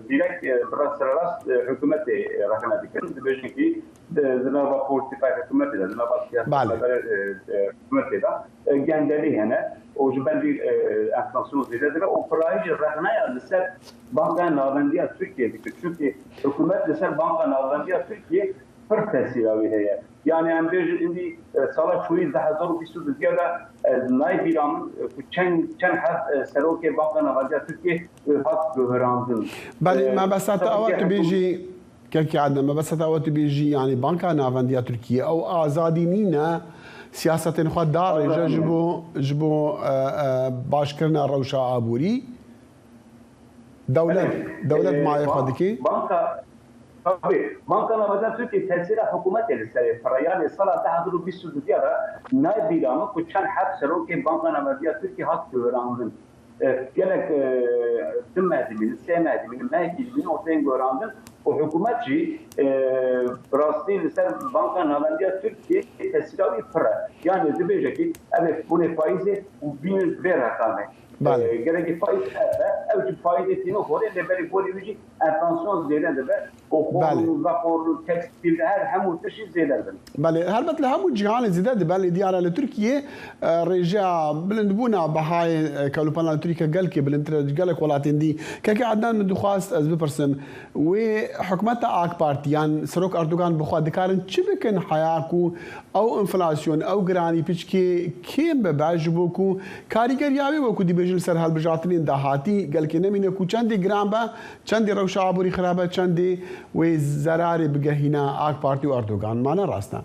direkt, e, bi rast sererast, e, hikûmetê, e, rexne dikin. Dibêjin kî, e, di nava polîtîkaya hikûmetê de, di nava siyaseta Belê. e, e, hikûmetê de, e, gendelî hene. Û ji ber vî, e, enflasyon zêde dibe. Û pirayî jî rexneya li ser Banka Navendiya Tirkiyê dike. Çunkî hikûmet li ser Banka Navendiya Tirkiyê pir tesîra wî heye. Yani em bêjin, îndî, e, sala çûyî du hezar û bîst û du de, e, nayê bîra min, e, ku çend, çend heb, e, serokê Banka Navendiya Tirkiyê, e, hat guherandin. Belê, E, mebesta te tabii awa ki tu hikûmet bêjî, Kekê Ednan, mebesta te awa tu bêjî, yani Banka Navendiya Tirkiyê, ew azadî nîne, siyasetên xwe darêje ji bo, ji bo, e, e, başkirina rewşa aborî. Dewlet, Belê. dewlet E, mayê xwe ba-, dike. Banka, tabii, Banka Navendiya Tirkiyê tesîra hikûmetê li serê pir e. Yani sala du hezar û bîst û du de nayê bîra min ku çend heb serokê Banka Navendiya Tirkiyê hat guherandin. E, gelek, e, du meh dimînin, sê meh dimînin, mehekî dimînin û tên guherandin û hikûmet jî, e, bi rastî li ser Banka Navendiya Tirkiyê tesîra wî pir e. Yani dibêje kî ev ê hûn ê faîzê û bînin vê reqamê. Belê. E, gerekî faîz hebe, ew jî faîzê tîne xorê, lê berê gorî wî jî enflasyon zêde dibe. Û xor Belê. û vexor û tekstîl, her hemû tişt jî zêde dibin. Belê, helbet li hemû cîhanê zêde dibe, lê diyar e li Tirkiyê, e, rêjeya bilindbûna behayê, e, kewlipana li Tirkiye gelkê bilindtir e ji gelek welatên dî. Kekê Ednan, min dixwast ez bipirsim, wê hikûmeta AK Partî yan Serok Erdogan bi xwe dikarin çi bikin heya ku ew enflasyon, ew giranî piçkê kêm bibe, ji bo ku karîgeriya wê, wekû dibêjin, li ser hilbijartinên dahatî gelkê nemîne, ku çendê giran be, çendê rewşa aborî xirab e, çendê wê zerarê bigehîne AK Partî û Erdogan. Ma ne rast e?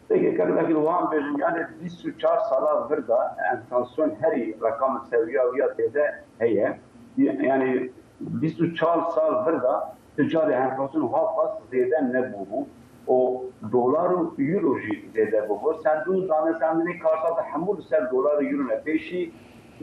Peki, Karim Akil, wan bêjin, yani bîst û çar sala vir de enflasyon herî rekam seviya wî ya zêde heye. Yani bîst û çar sal vir de tu carê enflasyon wiha qas zêde nebûbû. Û dolar û euro jî zêde bûbû. Sendûn, danê sendinê karsa de hemû li ser dolar û euro ne. Pêşî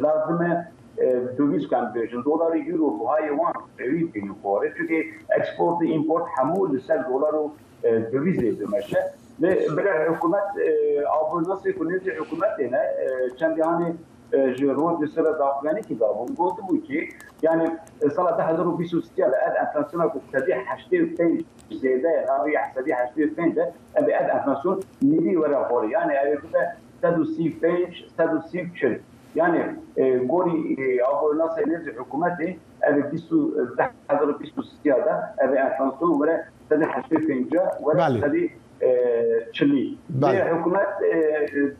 lazim e, e, döviz ku em bêjin. Dolar û euro buhayê wan qewî tînin xwarê. Çunkî eksport û împort hemû li ser dolar û, e, dövizê dimeşe. Lê bira hikûmet, e, aborînasê ku nêzî hikûmetê ne, e, çendî hanê, e, ji Reutersê re daxuyanîkî dabûn. Gotibû ki, yani, e, sala du hezar û bîst û sê de ev enflasyona ku sedî heştê û pênc zêde ye, navê sedî heştê û pênc de, ev, ev enflasyon nîvî were xwarê. Yani, ev ê bibe sed û sî û pênc, sed û sî û çil. Yani, e, gorî, e, aborînasê nêzî hikûmetê, ev ê bîst û, du hezar û bîst û sê de, ev ê enflasyon were sedî heştê û pênc, were Belê. sedî, e, çilî. Belê. Lê hikûmet, e,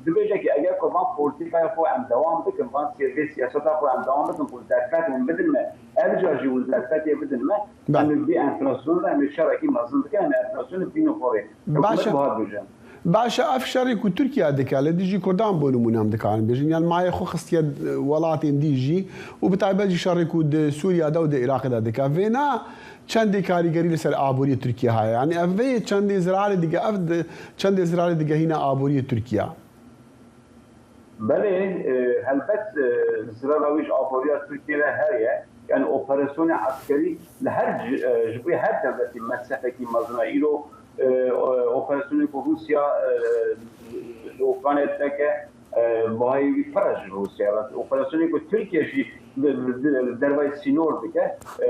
dibêje ki eger ku van polîtîkaya xwe em dewam bikin, van siyasê, siyaseta xwe em dewam bikin, ku derfet hûn bidin me, ev car jî hûn derfetê bidin me, Belê. em ê vî enflasyonê de em ê şerekî mezin bikin, em ê enflasyonê bînin xwarê. Hikûmet Baş e. buha dibêje. Baş e, ev şerê ku Tirkiye dike li dijî Kurdan, bo nimûne, em dikarin bêjin, yan mayê xwe xistiye, e, welatên dî jî û bi taybet jî şerê ku di Sûriye de û di Iraqê de dike. Vêna çendê karîgerî li ser aboriyê Tirkiye heye? Yani ev vê çendê zirarê dige, ev di, çendê zirarê digehîne aboriyê Tirkiye? Belê, e, helbet, e, zirara wî ji aboriya Tirkiye re heye. Yani operasyonê eskerî li her ci-, e, ji bo her dewletî mesefekî mezin e. Îro, e, o-, operasyonê ku Rûsya, e, li Ukraynayê dike, e, bahayê wî pir e ji Rûsya re. Operasyonê ku Tirkiye jî li, li, li dervayê sînor dike, e,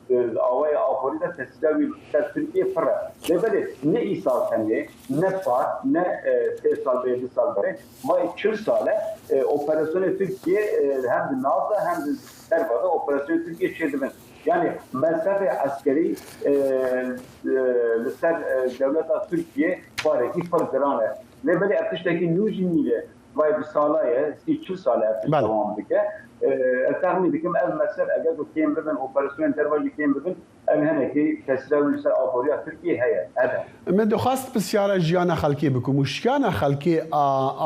e, awayê aborî de tesîra wî ser Tirkiye pir e. Lê belê ne îsal tenê, ne par, ne, e, sê sal berê, du sal berê, vay çil sal e, e, operasyonê Tirkiye, e, hem di nav de hem di derve de operasyonê Tirkiye çêdibin. Yani mesafê eskerî, e, e, li ser, e, dewleta Tirkiye parekî pir giran e. Lê belê ev tiştekî nû jî nîne. Vay bi sala ye, sî çil sal e ev tişt Belê. dewam dike. E, ez texmîn dikim ev mesel eger ku kêm bibin, operasyonên derva jî kêm bibin, ev hinekî tesîra wî li ser aboriya Tirkiyê heye. Ev e. Min dixwest pisyara jiyana xelkê bikim û şiyana xelkê a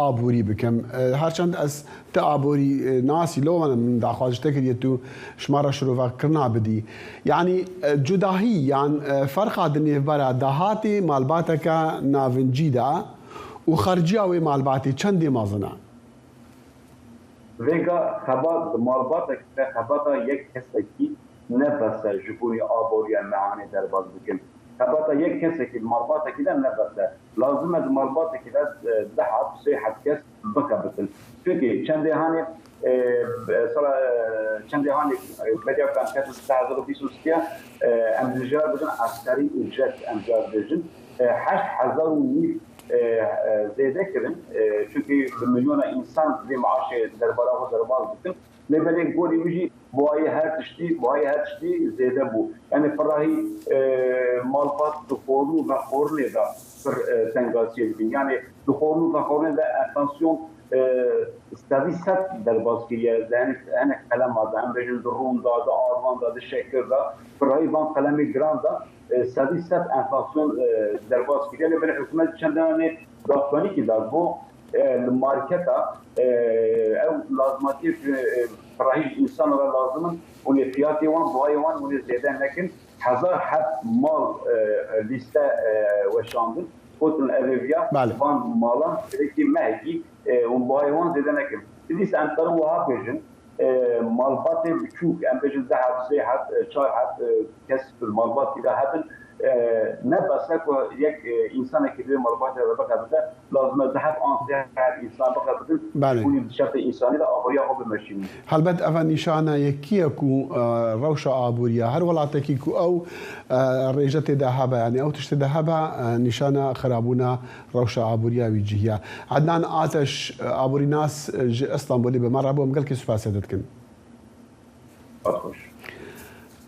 aborî bikim. E, her çend ez ti aborî, e, nasî, lewma min daxwaz ji te kiriye tu ji me re şirovekirina bidî. Yanî, e, cudahî yan, e, ferqa di nêvbera dahatê malbateke navincî de û xerciya wê malbatê çendê mezin e? Vêga xebat di malbatekî de xebata yek kesekî ne bes e ji bo wî aboriya mehanê derbas bikin. Xebata yek kesekî di malbatekî de ne bes e. Lazim e di malbatekî de, e, du heb, sê heb kes bixebitin. Çunkî çendê hanê, e, e, sala, e, çendê hanê, e, beriya ku em ketin di du hezar û bîst û sê, e, em dijwar dibin eskerî ücret, em dijwar dibêjin. E, heşt hezar û nîv, e, e, zêde kirin. E, çunkî bi milyona însan vê maaşê derbara xwe derbas dikin. Lê belê gorî wî jî buhayê her tiştî, buhayê her tiştî zêde bû. Yanî firahî, e, malbat di xwarin û vexwarinê de pir, e, tengasiyê dibin. Yanî di xwarin û vexwarinê de enflasyon, e, sedî sed derbas kiriye. Di hinek, hinek qelema de, em bêjin di rûn de, di arvan de, di şekir de, firahî van qelemê giran de, e, sedî sed enflasyon, e, derbas kiriye. Lê belê hikûmet çend danê daxuyanîkî da bû, e, li marketa, e, ew lazmatiyê ku, e, firahî ji însan re lazim in, hûn ê fiyatê wan, buhayê wan hûn ê zêde nekin. Hezar heb mal, e, lîste, e, weşandin. Gotin ev ê viya Belê. Van malan, belkî mehekî, e, hûn buhayê wan zêde nekin. Dîsa em karin wiha bêjin, e, malbatê biçûk, em bêjin du heb, sê heb, e, çar heb, e, kes li malbatî de hebin, e, ne bes e ku yek, e, însanekî li wê malbatê de bixebite, lazim e du heb an sê heb însan bixebitin, Belê. Hûn ê di şertê însanî de aboriya xwe bimeşînin. Helbet ev nîşana yekî ye ku, e, rewşa aboriya her welatekî ku ew, e, rêje tê de hebe, yanî ew tiştê de hebe, e, nîşana xirabûna rewşa aboriya wî cihî ye. Ednan Ateş, e, aborînas, e, ji Îstanbulê bi me re bû, em gelkî spasiya te dikin. Hat xweş.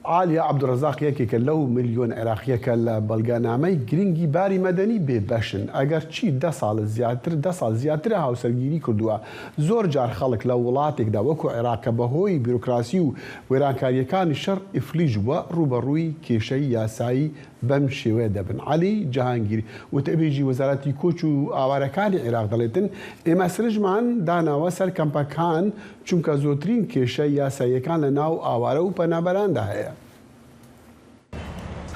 Aliye Abdurrezaq yekêke lew milyon Iraqiyeke li belgenameyê girîngî barî medenî bêbeş in. Eger çî deh sal ziyadtir, deh sal ziyadtir e hawsergîrî kirduwe. Zor car xelk li welatêk de wekû Iraq ke behoyî bürokrasî û wêrankariyekani şer îflîc bûwe, rûberûyî kêşeyî yasayî bem şêwe debin. Elî Cihangîr, wê te bêjî Wezaretî Koç û Awarekanî Iraq dilêtin, ême sirjman danawe ser kempekan, çunke zotirîn kêşe yasayekan li nav aware û penaberan de heye.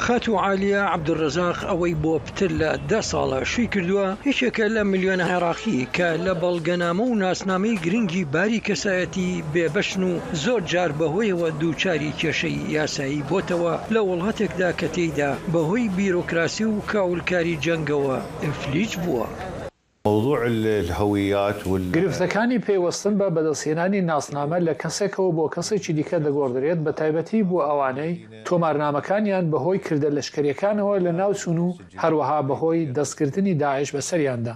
خاتو عالیە عەبدولڕەزاق ئەوەی بۆ پتر لە دە ساڵە شووی کردووە، یەکێکە لە ملیۆنە عێراقی کە لە بەڵگەنامە و ناسنامەی گرنگی باری کەسایەتی بێبەشن و زۆر جار بەهۆیەوە دووچاری کێشەی یاسایی بۆتەوە لە وڵاتێکدا کە تێیدا بەهۆی بیرۆکراسی و کاولکاری جەنگەوە ئیفلیج بووە. موضوع ال-، الهويات وال- گرفتەکانی پەیوەستن بە بەدەستهێنانی ناسنامە لە کەسێکەوە بۆ کەسێکی دیکە دەگۆڕدرێت، بە تایبەتی بۆ ئەوانەی تۆمارنامەکانیان بەهۆی کردە لەشکەریەکانەوە لە ناوچوون و هەروەها بەهۆی دەستگرتنی داعش بەسەریاندا.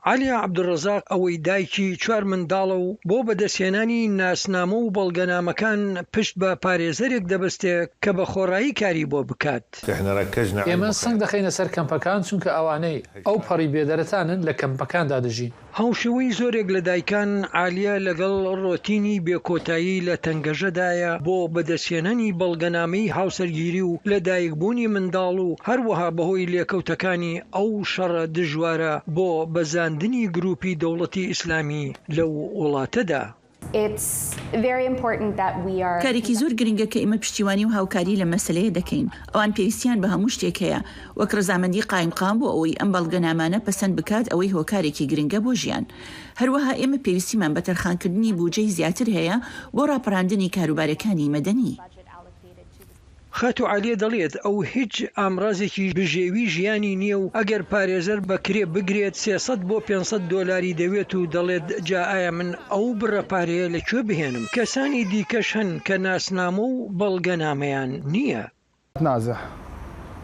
عەلی عەبدولڕەزاق ئەوەی دایکی چوار منداڵە و بۆ بەدەستهێنانی ناسنامە و بەڵگەنامەکان پشت بە پارێزەرێک دەبەستێ کە بە خۆڕایی کاری بۆ بکات. احنا ركزنا على ئێمە المخيم. سەنگ دەخەینە سەر کەمپەکان، چونکە ئەوانەی ئەو پەڕی بێدەرەتانن لە کەمپەکاندا دەژین. هاوشێوەی زۆرێک لە دایکان، عالیە لەگەڵ ڕۆتینی بێکۆتایی لە تەنگەژەدایە بۆ بەدەستهێنانی بەڵگەنامەی هاوسەرگیری و لەدایکبوونی منداڵ و هەروەها بەهۆی لێکەوتەکانی ئەو شەڕە دژوارە بۆ بەزاندنی گروپی دەوڵەتی ئیسلامی لەو وڵاتەدا. It's very important that we are کارێکی زۆر گرنگە کە ئێمە پشتیوانی و هاوکاری لە مەسەلەیە دەکەین. ئەوان پێویستیان بە هەموو شتێک هەیە، وەک ڕەزامەندی قایمقام بۆ ئەوەی ئەم بەڵگەنامانە پەسەند بکات، ئەوەی هۆکارێکی گرنگە بۆ ژیان. هەروەها ئێمە پێویستیمان بە تەرخانکردنی بودجەی زیاتر هەیە بۆ ڕاپەڕاندنی کاروبارەکانی مەدەنی. خاتو عالیە دەڵێت ئەو هیچ ئامرازێکی بژێوی ژیانی نییە و ئەگەر پارێزەر بە کرێ بگرێت، سێ سەد بۆ پێنج سەد دۆلاری دەوێت و دەڵێت، جا ئایا من ئەو بڕە پارەیە لە کوێ بهێنم؟ کەسانی دیکەش هەن کە ناسنامە و بەڵگەنامەیان نییە. نازح.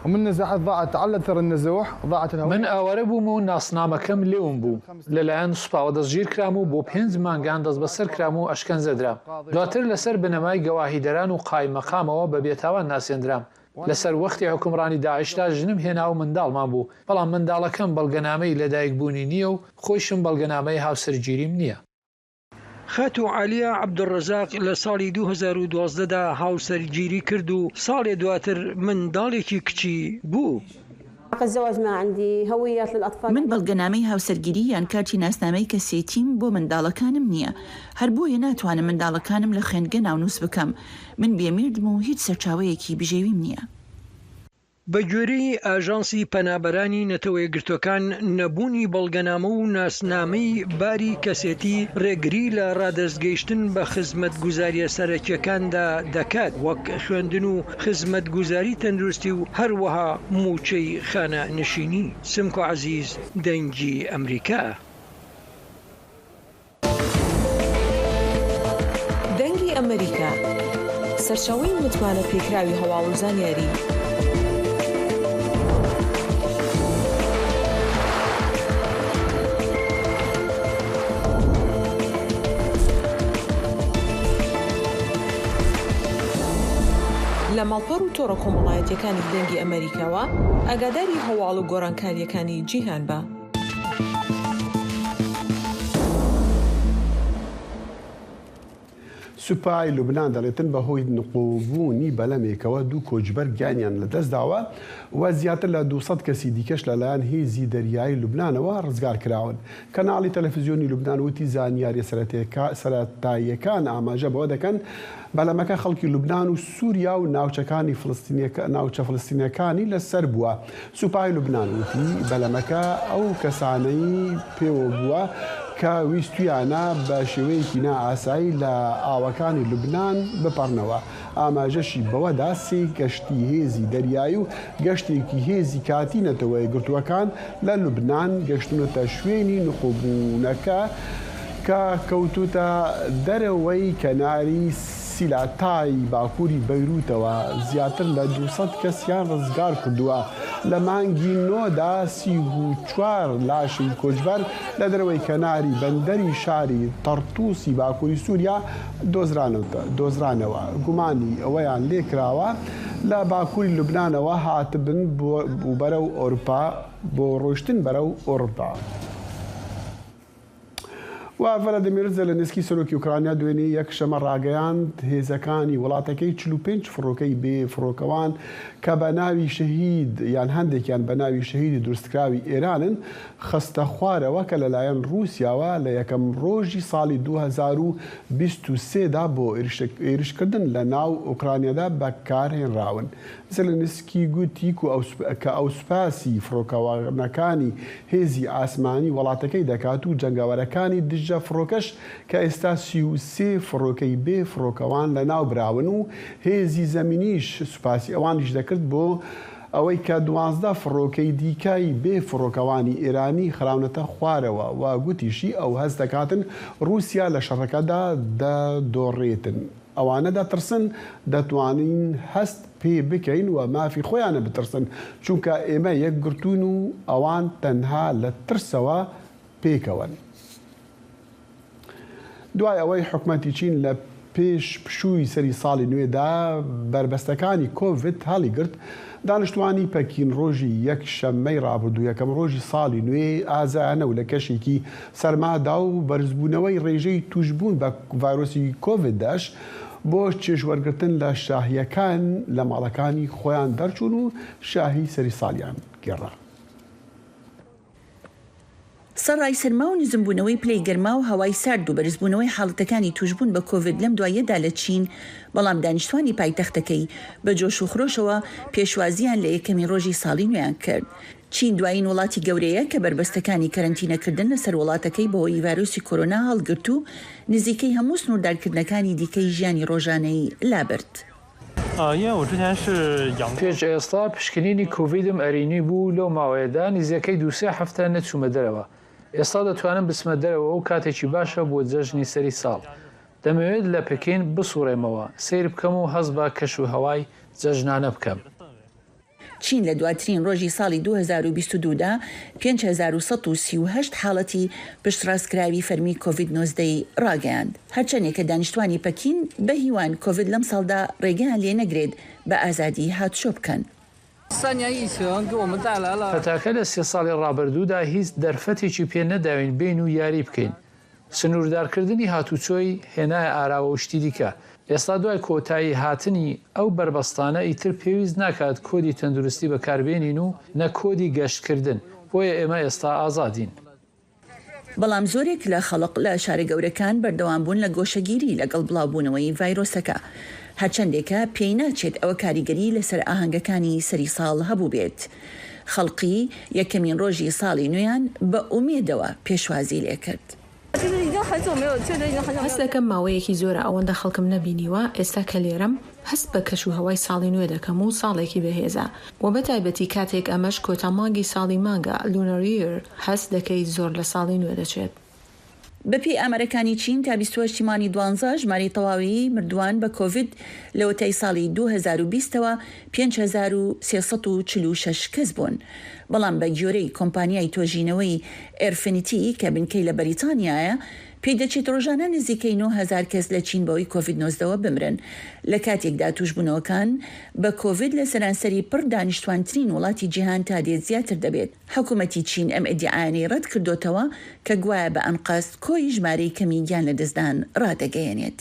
ومن نزحت ضاعت، تعلت ترى النزوح، ضاعت الهوية. من ئاوارە بووم و ناسنامەکەم لێوم بوو. لەلایەن سوپاوە دەستگیر کرام و بۆ پێنج مانگان دەست بەسەر کرام و ئەشکەنجە درام. دواتر لەسەر بنەمای گەواهیدەران و قایمەقامەوە بە بێتاوان ناسێندرام. لەسەر وەختی حوکمڕانی داعشدا ژنم هێنا و منداڵمان بوو، بەڵام منداڵەکەم بەڵگەنامەی لەدایکبوونی نییە و خۆیشم بەڵگەنامەی هاوسەرگیریم نییە. خاتو عالیە عەبدولڕەزاق لە ساڵی دوو هەزار و دوازدە دا هاوسەرگیری کرد و ساڵێ دواتر منداڵێکی کچی بوو. قد زواج ما عندي هويات للأطفال. من بەڵگەنامەی هاوسەرگیری یان کارتی ناسنامەی کەسێتیم بۆ منداڵەکانم نییە. هەر بۆیە ناتوانم منداڵەکانم لە خوێندگە ناونووس بکەم. من بێمیردم و هیچ سەرچاوەیەکی بژێویم نییە. بە گوێرەی ئاژانسی پەنابەرانی نەتەوە یەکگرتووەکان، نەبوونی بەڵگەنامە و ناسنامەی باری کەسێتی ڕێگری لە ڕادەستگەیشتن بە خزمەتگوزاریە سەرەکیەکاندا دەکات، وەک خوێندن و خزمەتگوزاری تەندروستی و هەروەها مووچەی خانە نشینی. سمکۆ عەزیز، دەنگی ئەمریکا. دەنگی ئەمریکا، سەرچاوەی متمانە پێکراوی هەواڵ و زانیاری. لە ماڵپەڕ و تۆڕە کۆمەڵایەتیەکانی دەنگی ئەمریکاوە ئاگاداری هەواڵ و گۆڕانکاریەکانی جیهان بە. سوپای لوبنان دەڵێتن بەهۆی نقوبوونی بەلەمێکەوە دوو کۆچبەر گیانیان لەدەستداوە و زیاتر لە دوو سەد کەسی دیکەش لەلایەن هێزی دەریایی لوبنانەوە ڕزگار کراون. کەناڵی تەلەفزیۆنی لوبنان وتی زانیاریە سەرەتێکە-، سەرەتاییەکان ئاماژە بەوە دەکەن بەلەمەکە خەڵکی لوبنان و سووریا و ناوچەکانی فلستینیەکە-، ناوچە فلستینیەکانی لەسەر بووە. سوپای لوبنان وتی بەلەمەکە ئەو کەسانەی پێوە بووە کە ویستویانە بە شێوەیەکی نائاسایی لە ئاوەکانی لوبنان بپەڕنەوە. ئاماژەشی بەوەدا سێ گەشتی هێزی دەریایی و گەشتێکی هێزی کاتی نەتەوە یەکگرتووەکان لە لوبنان گەشتونەتە شوێنی نقوبوونەکە کە کەوتوتە دەرەوەی کەناری سیلاتای باکووری بەیروتەوە. زیاتر لە دوو سەد کەسیان ڕزگار کردووە. لە مانگی نۆدا سی و چوار لاشی کۆچبەر لە دەرەوەی کەناری بەندەری شاری تەرتوسی باکووری سووریا دۆزرانەوە-، دۆزرانەوە. گومانی ئەوەیان لێکراوە لە باکووری لوبنانەوە هاتبن بۆ، بۆ بەرەو ئەوروپا، بۆ ڕۆشتن بەرەو ئەوروپا. و ڤلادیمیر زێلێنسکی سەرۆکی ئوکرانیا دوێنێ یەکشەمە ڕاگەیاند هێزەکانی وڵاتەکەی چل و پێنج فڕۆکەی بێ فڕۆکەوان کە بە ناوی شەهید یان هەندێکیان بە ناوی شەهیدی دروستکراوی ئێرانن خستە خوارەوە کە لەلایەن ڕووسیاوە لە یەکەم ڕۆژی ساڵی دوو هەزار و بیست و سێ دا بۆ ئێرش-، ئێرشکردن لە ناو ئوکرانیادا بەکارهێنراون. زێلێنسکی گوتی کو ئەو سوپ-، کە ئەو سوپاسی فڕۆکەوانەکانی هێزی ئاسمانی وڵاتەکەی دەکات و جەنگاوەرەکانی دژە فڕۆکەش کە ئێستا سی و سێ فڕۆکەی بێ فڕۆکەوان لە ناو براون و هێزی زەمینیش سوپاسی ئەوانیش دەکرد بۆ ئەوەی کە دوازدە فڕۆکەی دیکەی بێ فڕۆکەوانی ئێرانی خراونەتە خوارەوە و گوتیشی ئەو هەست دەکاتن ڕووسیا لە شەڕەکەدا دەدۆڕێتن. ئەوانە دەترسن، دەتوانین هەست پێ بکەین و مافی خۆیانە بترسن، چونکە ئێمە یەکگرتوون و ئەوان تەنها لە ترسەوە پێکەوەن. دوای ئەوەی حکومەتی چین لە پێش پشووی سەری ساڵی نوێدا بەربەستەکانی کۆڤید هەڵیگرت، دانیشتوانی پەکین ڕۆژی یەک شەممەی ڕابردوو، یەکەم ڕۆژی ساڵی نوێ ئازایانە و لە کەشێکی سەرمادا و بەرزبوونەوەی ڕێژەی توشبوون بە ڤایرۆسی کۆڤید دەش بۆ چێژوەرگرتن لە شاهیەکان لە ماڵەکانی خۆیان دەرچوون و شاهی سەری ساڵیان گێڕا. سەرای سەرما و نزمبوونەوەی پلەی گەرما و هەوای سارد و بەرزبوونەوەی حاڵەتەکانی توشبوون بە کۆڤید لەم دواییەدا لە چین، بەڵام دانیشتوانی پایتەختەکەی بە جۆش و خرۆشەوە پێشوازیان لە یەکەمی ڕۆژی ساڵی نوێیان کرد. چین دوایین وڵاتی گەورەیە کە بەربەستەکانی کەرەنتینەکردن لەسەر وڵاتەکەی بەهۆی ڤایرۆسی کۆرۆنا هەڵگرت و نزیکەی هەموو سنووردارکردنەکانی دیکەی ژیانی ڕۆژانەی لابرد. 啊，因为我之前是阳 پێش ئێستا پشکنینی کۆڤیدم ئەرێنی بوو، لەو ماوەیەدا نزیکەی دوو سێ هەفتە نەچوومە دەرەوە. ئێستا دەتوانم بچمە دەرەوە و کاتێکی باشە بۆ جەژنی سەری ساڵ. دەمەوێت لە پکین بسوڕێمەوە، سەیر بکەم و هەست بە کەش و هەوای جەژنانە بکەم. چین لە دواترین ڕۆژی ساڵی دوو هەزار و بیست و دوو دا پێنج هەزار و سەد و سی و هەشت حاڵەتی پشتڕاستکراوی فەرمی کۆڤید نۆزدە ی ڕاگەیاند. هەرچەندێک کە دانیشتوانی پەکین بە هیوان کۆڤید لەم ساڵدا ڕێگەیان لێ نەگرێت بە ئازادی هاتشۆ بکەن. 三年疫情给我们带来了 پەتاکە لە سێ ساڵی ڕابردوودا هیچ دەرفەتێکی پێ نەداوین بین و یاری بکەین. سنووردارکردنی هاتوچۆی هێنایە ئاراوە و شتی دیکە. ئێستا دوای کۆتایی هاتنی ئەو بەربەستانە ئیتر پێویست ناکات کۆدی تەندروستی بەکاربێنین و نە کۆدی گەشتکردن، بۆیە ئێمە ئێستا ئازادین. بەڵام زۆرێک لە خەڵک لە شارە گەورەکان بەردەوام بوون لە گۆشەگیری لەگەڵ بڵاوبوونەوەی ڤایرۆسەکە، هەرچەندێکە پێی ناچێت ئەوە کاریگەری لەسەر ئاهەنگەکانی سەری ساڵ هەبوو بێت. خەڵقی یەکەمین ڕۆژی ساڵی نوێیان بە ئومێدەوە پێشوازی لێکرد. هەست دەکەم ماوەیەکی زۆرە ئەوەندە خەڵکم نەبینیوە، ئێستا کە لێرەم هەست بە کەش و هەوای ساڵی نوێ دەکەم و ساڵێکی بەهێزە، و بە تایبەتی کاتێک ئەمەش کۆتا مانگی ساڵی مانگە، Lunar Year، هەست دەکەیت زۆر لە ساڵی نوێ دەچێت. بەپێی ئامارەکانی چین، تا بیست و هەشت مانگی دوانزە ژمارەی تەواوی مردووان بە کۆڤید لە وەتای ساڵی دوو هەزار و بیستەوە پێنج هەزار و سێ سەد و چل و شەش کەس بوون. بەڵام بە گوێرەی کۆمپانیای تۆژینەوەی Airfinity کە بنکەی لە بەریتانیایە، پێی دەچێت ڕۆژانە نزیکەی نۆ هەزار کەس لە چین بەوەی کۆڤید نۆزدەوە بمرن، لە کاتێکدا توشبوونەوەکان بە کۆڤید لە سەرانسەری پڕ دانیشتوانترین وڵاتی جیهان تا دێت زیاتر دەبێت. حکوومەتی چین ئەم ئیدیعایانەی ڕەت کردۆتەوە کە گوایە بە ئەنقەست کۆی ژمارەی کەمی گیان لە دەستدان ڕادەگەیەنێت.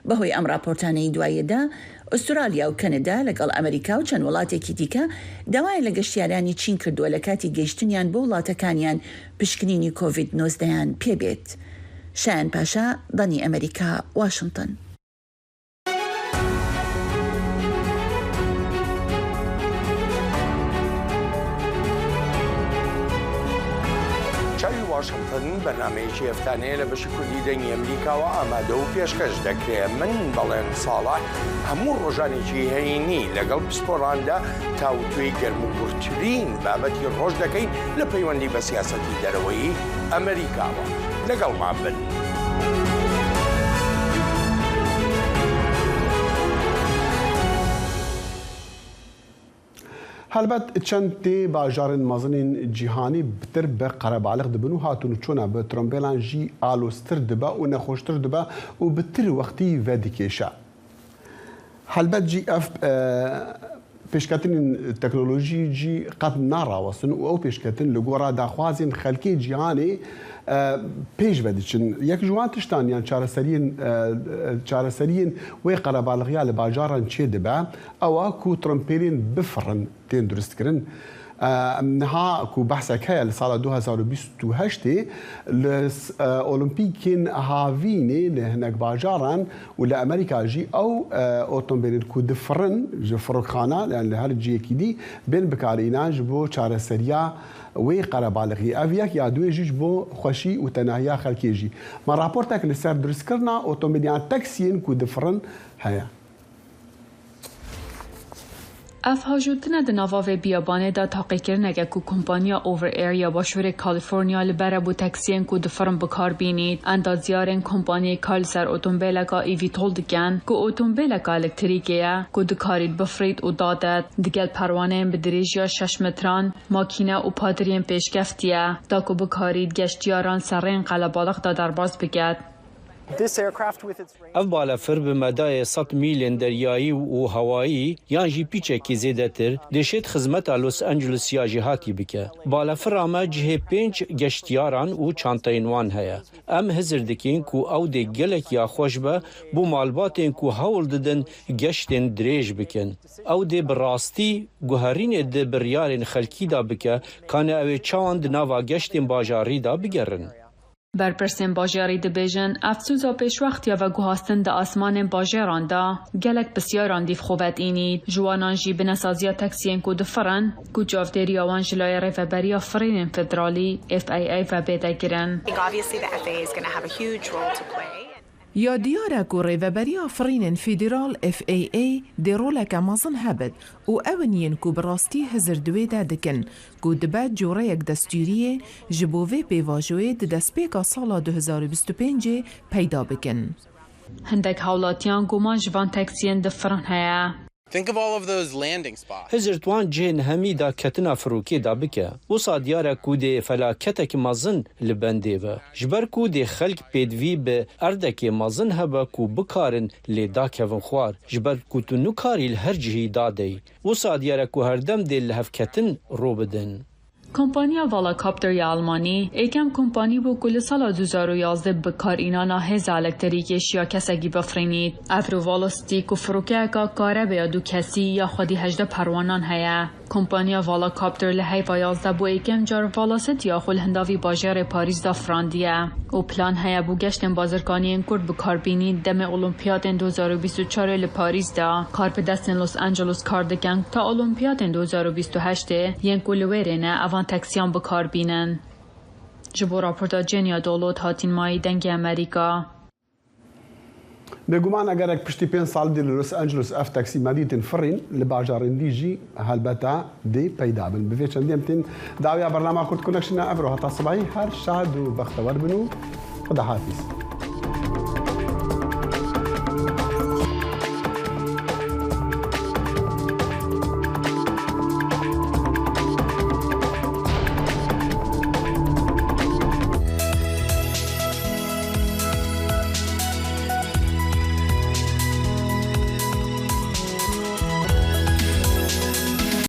بەهۆی ئەم ڕاپۆرتانەی دواییەدا، ئوسترالیا و کەنەدا لەگەڵ ئەمریکا و چەند وڵاتێکی دیکە داوایان لە گەشتیارانی چین کردووە لە کاتی گەیشتنیان بۆ وڵاتەکانیان پشکنینی کۆڤید نۆزدەیان پێبێت. شایان پاشا، دەنگی ئەمریکا، واشنگتن. چاوی واشنگتن بەرنامەیەکی هەفتانەیە لە بەشی کوردی دەنگی ئەمریکاوە ئامادە و پێشکەش دەکرێت. من بەڵێن ساڵح هەموو ڕۆژانێکی هەینی لەگەڵ پسپۆراندا تاوتوێی گەرموگوڕترین بابەتی ڕۆژ دەکەین لە پەیوەندی بە سیاسەتی دەرەوەی ئەمریکاوە. لەگەڵمان بن. Helbet çend tê bajarên mezinên cîhanî bitir bi qerebalix dibin û hatûn û çûna bi trombêlan jî aloztir dibe û nexweştir dibe û bi tir wextî vedikêşe. Helbet jî ev, e, pêşketinên teknolojî jî qet narawestin û ew pêşketin li gora daxwazên xelkê cîhanê, e, pêş ve diçin. Yek ji wan tiştan yan çareseriyên, e, çareseriyên wê qerebalixiya li bajaran çêdibe, ew a ku trompêlên bifirin tên duristkirin. E, niha ku behsek heye li sala du hezar û bîst û heştê li s-, e, Olimpîkên Havînê li hinek bajaran û li Amerîka jî ew, e, otomobilên ku difirin ji firokxana, yani li her cihekî dî, bên bikarînan ji bo çareseriya wê qerebalixî. Ev yek ya duê jî ji bo xweşî û tenahiya xelkê jî. Me raportek li ser duristkirina otomobîl yan taksiyên ku difirin heye. Ev hajotine di nava vê biyabanê de taqîkirineke ku kompaniya Over Air ya Başûrê California li ber e bo taksiyên ku difirin bi kar bînît. Endazyarên kompaniyê kar li ser otombêleka eVTOL dikin, ku otombêleka elektrîkê ye, ku dikarît bifirît û dadet, digel perwaneyên bi dirêjiya şeş metran, makîne û padiriyên pêşkeftî ye, da ku bikarît geştiyaran ser rêyên qelebalix de derbas biket. Ev balefir bi medayê sed mîlên deryayî û hewayî yan jî pîçekî zêdetir dê şêt xizmeta Los Angeles ya jêhatî bike. Balefira me cihê pênc geştiyaran û çanteyên wan heye. Em hizir dikin ku ew dê gelek ya xweş be bo malbatên ku hewl didin geştên dirêj bikin. Ew dê bi rastî guherînê di biryarên xelkî de bike, kane ew ê çawan di nava geştên bajarî de bigerin. Berpirsên bajêrî dibêjin, ev sûza pêşwext ya veguhastin di asmanên bajêran de gelek pisyaran dîv xwe vedînît. Ji wanan jî binesaziya taksiyên ku difirin, ku çavdêriya wan ji layê Rêveberiya Firînên Federalî, F A A, ve bê de kirin. Obviously, the F A A is gonna have a huge role to play. Ya diyar e ku Rêveberiya Firînên Federal, F A A, dê roleke mezin hebit û ew in yên ku bi rastî hizir di wê de dikin, ku dibe coreyek destûriyê ji bo vê pêvajoyê di destpêka sala du hezar û bîst û pêncê peyda bikin. Hindek hawlatiyan guman ji van taksiyên difirin heye. Think of all of those landing spots. Hizir di wan cihên hemî de ketina firokê de bike. Wisa diyar e ku dê felaketek mezin li bendê be. Ji ber ku dê xelk pêdivî bi erdekê mezin hebe ku bikarin lê dakevin xwar. Ji ber ku tu nikarî li her cihî dadeyî. Wisa diyar e ku herdem dê lihevketin rû bidin. Kompaniya Volocopter ya Almanî êkem kompanî bû ku li sala du hezar û yazdeh bi kar înana hêza elektrîkê şiya kesekî bifirînît. Ev rû Volocity ku firokeyeka karebê ya du kesî ya xwedî hejdeh perwanan heye. Kompaniya Volocopter li heyva yazdeh bû êkem car Volocity ya xwe li hindavî bajarê Parîs de firandiye û plan heye bû geştên bazirkaniyên kurt bi kar bînî demê Olimpiyatên du hezar û bîst û çar ê li Parîs de kar bi destên Los Angeles kar dikin ta Olimpiyatên du hezar û bîst û heşt ê yên ku li wêrê ne evan teksiyan bi kar bînin. Ji bo raporta Cenya Dolot hatîn mayî Dengê Amerîka. Bêguman egerek piştî pênc sal dî li Los Angeles ev teksî medî tên firîn, li bajarên dî jî helbete dê peyda bin. Bi vê çendî em tên dawiya bernama Kurd Connection a evro heta sibahî her şad û bextewer bin û Xuda hafîz.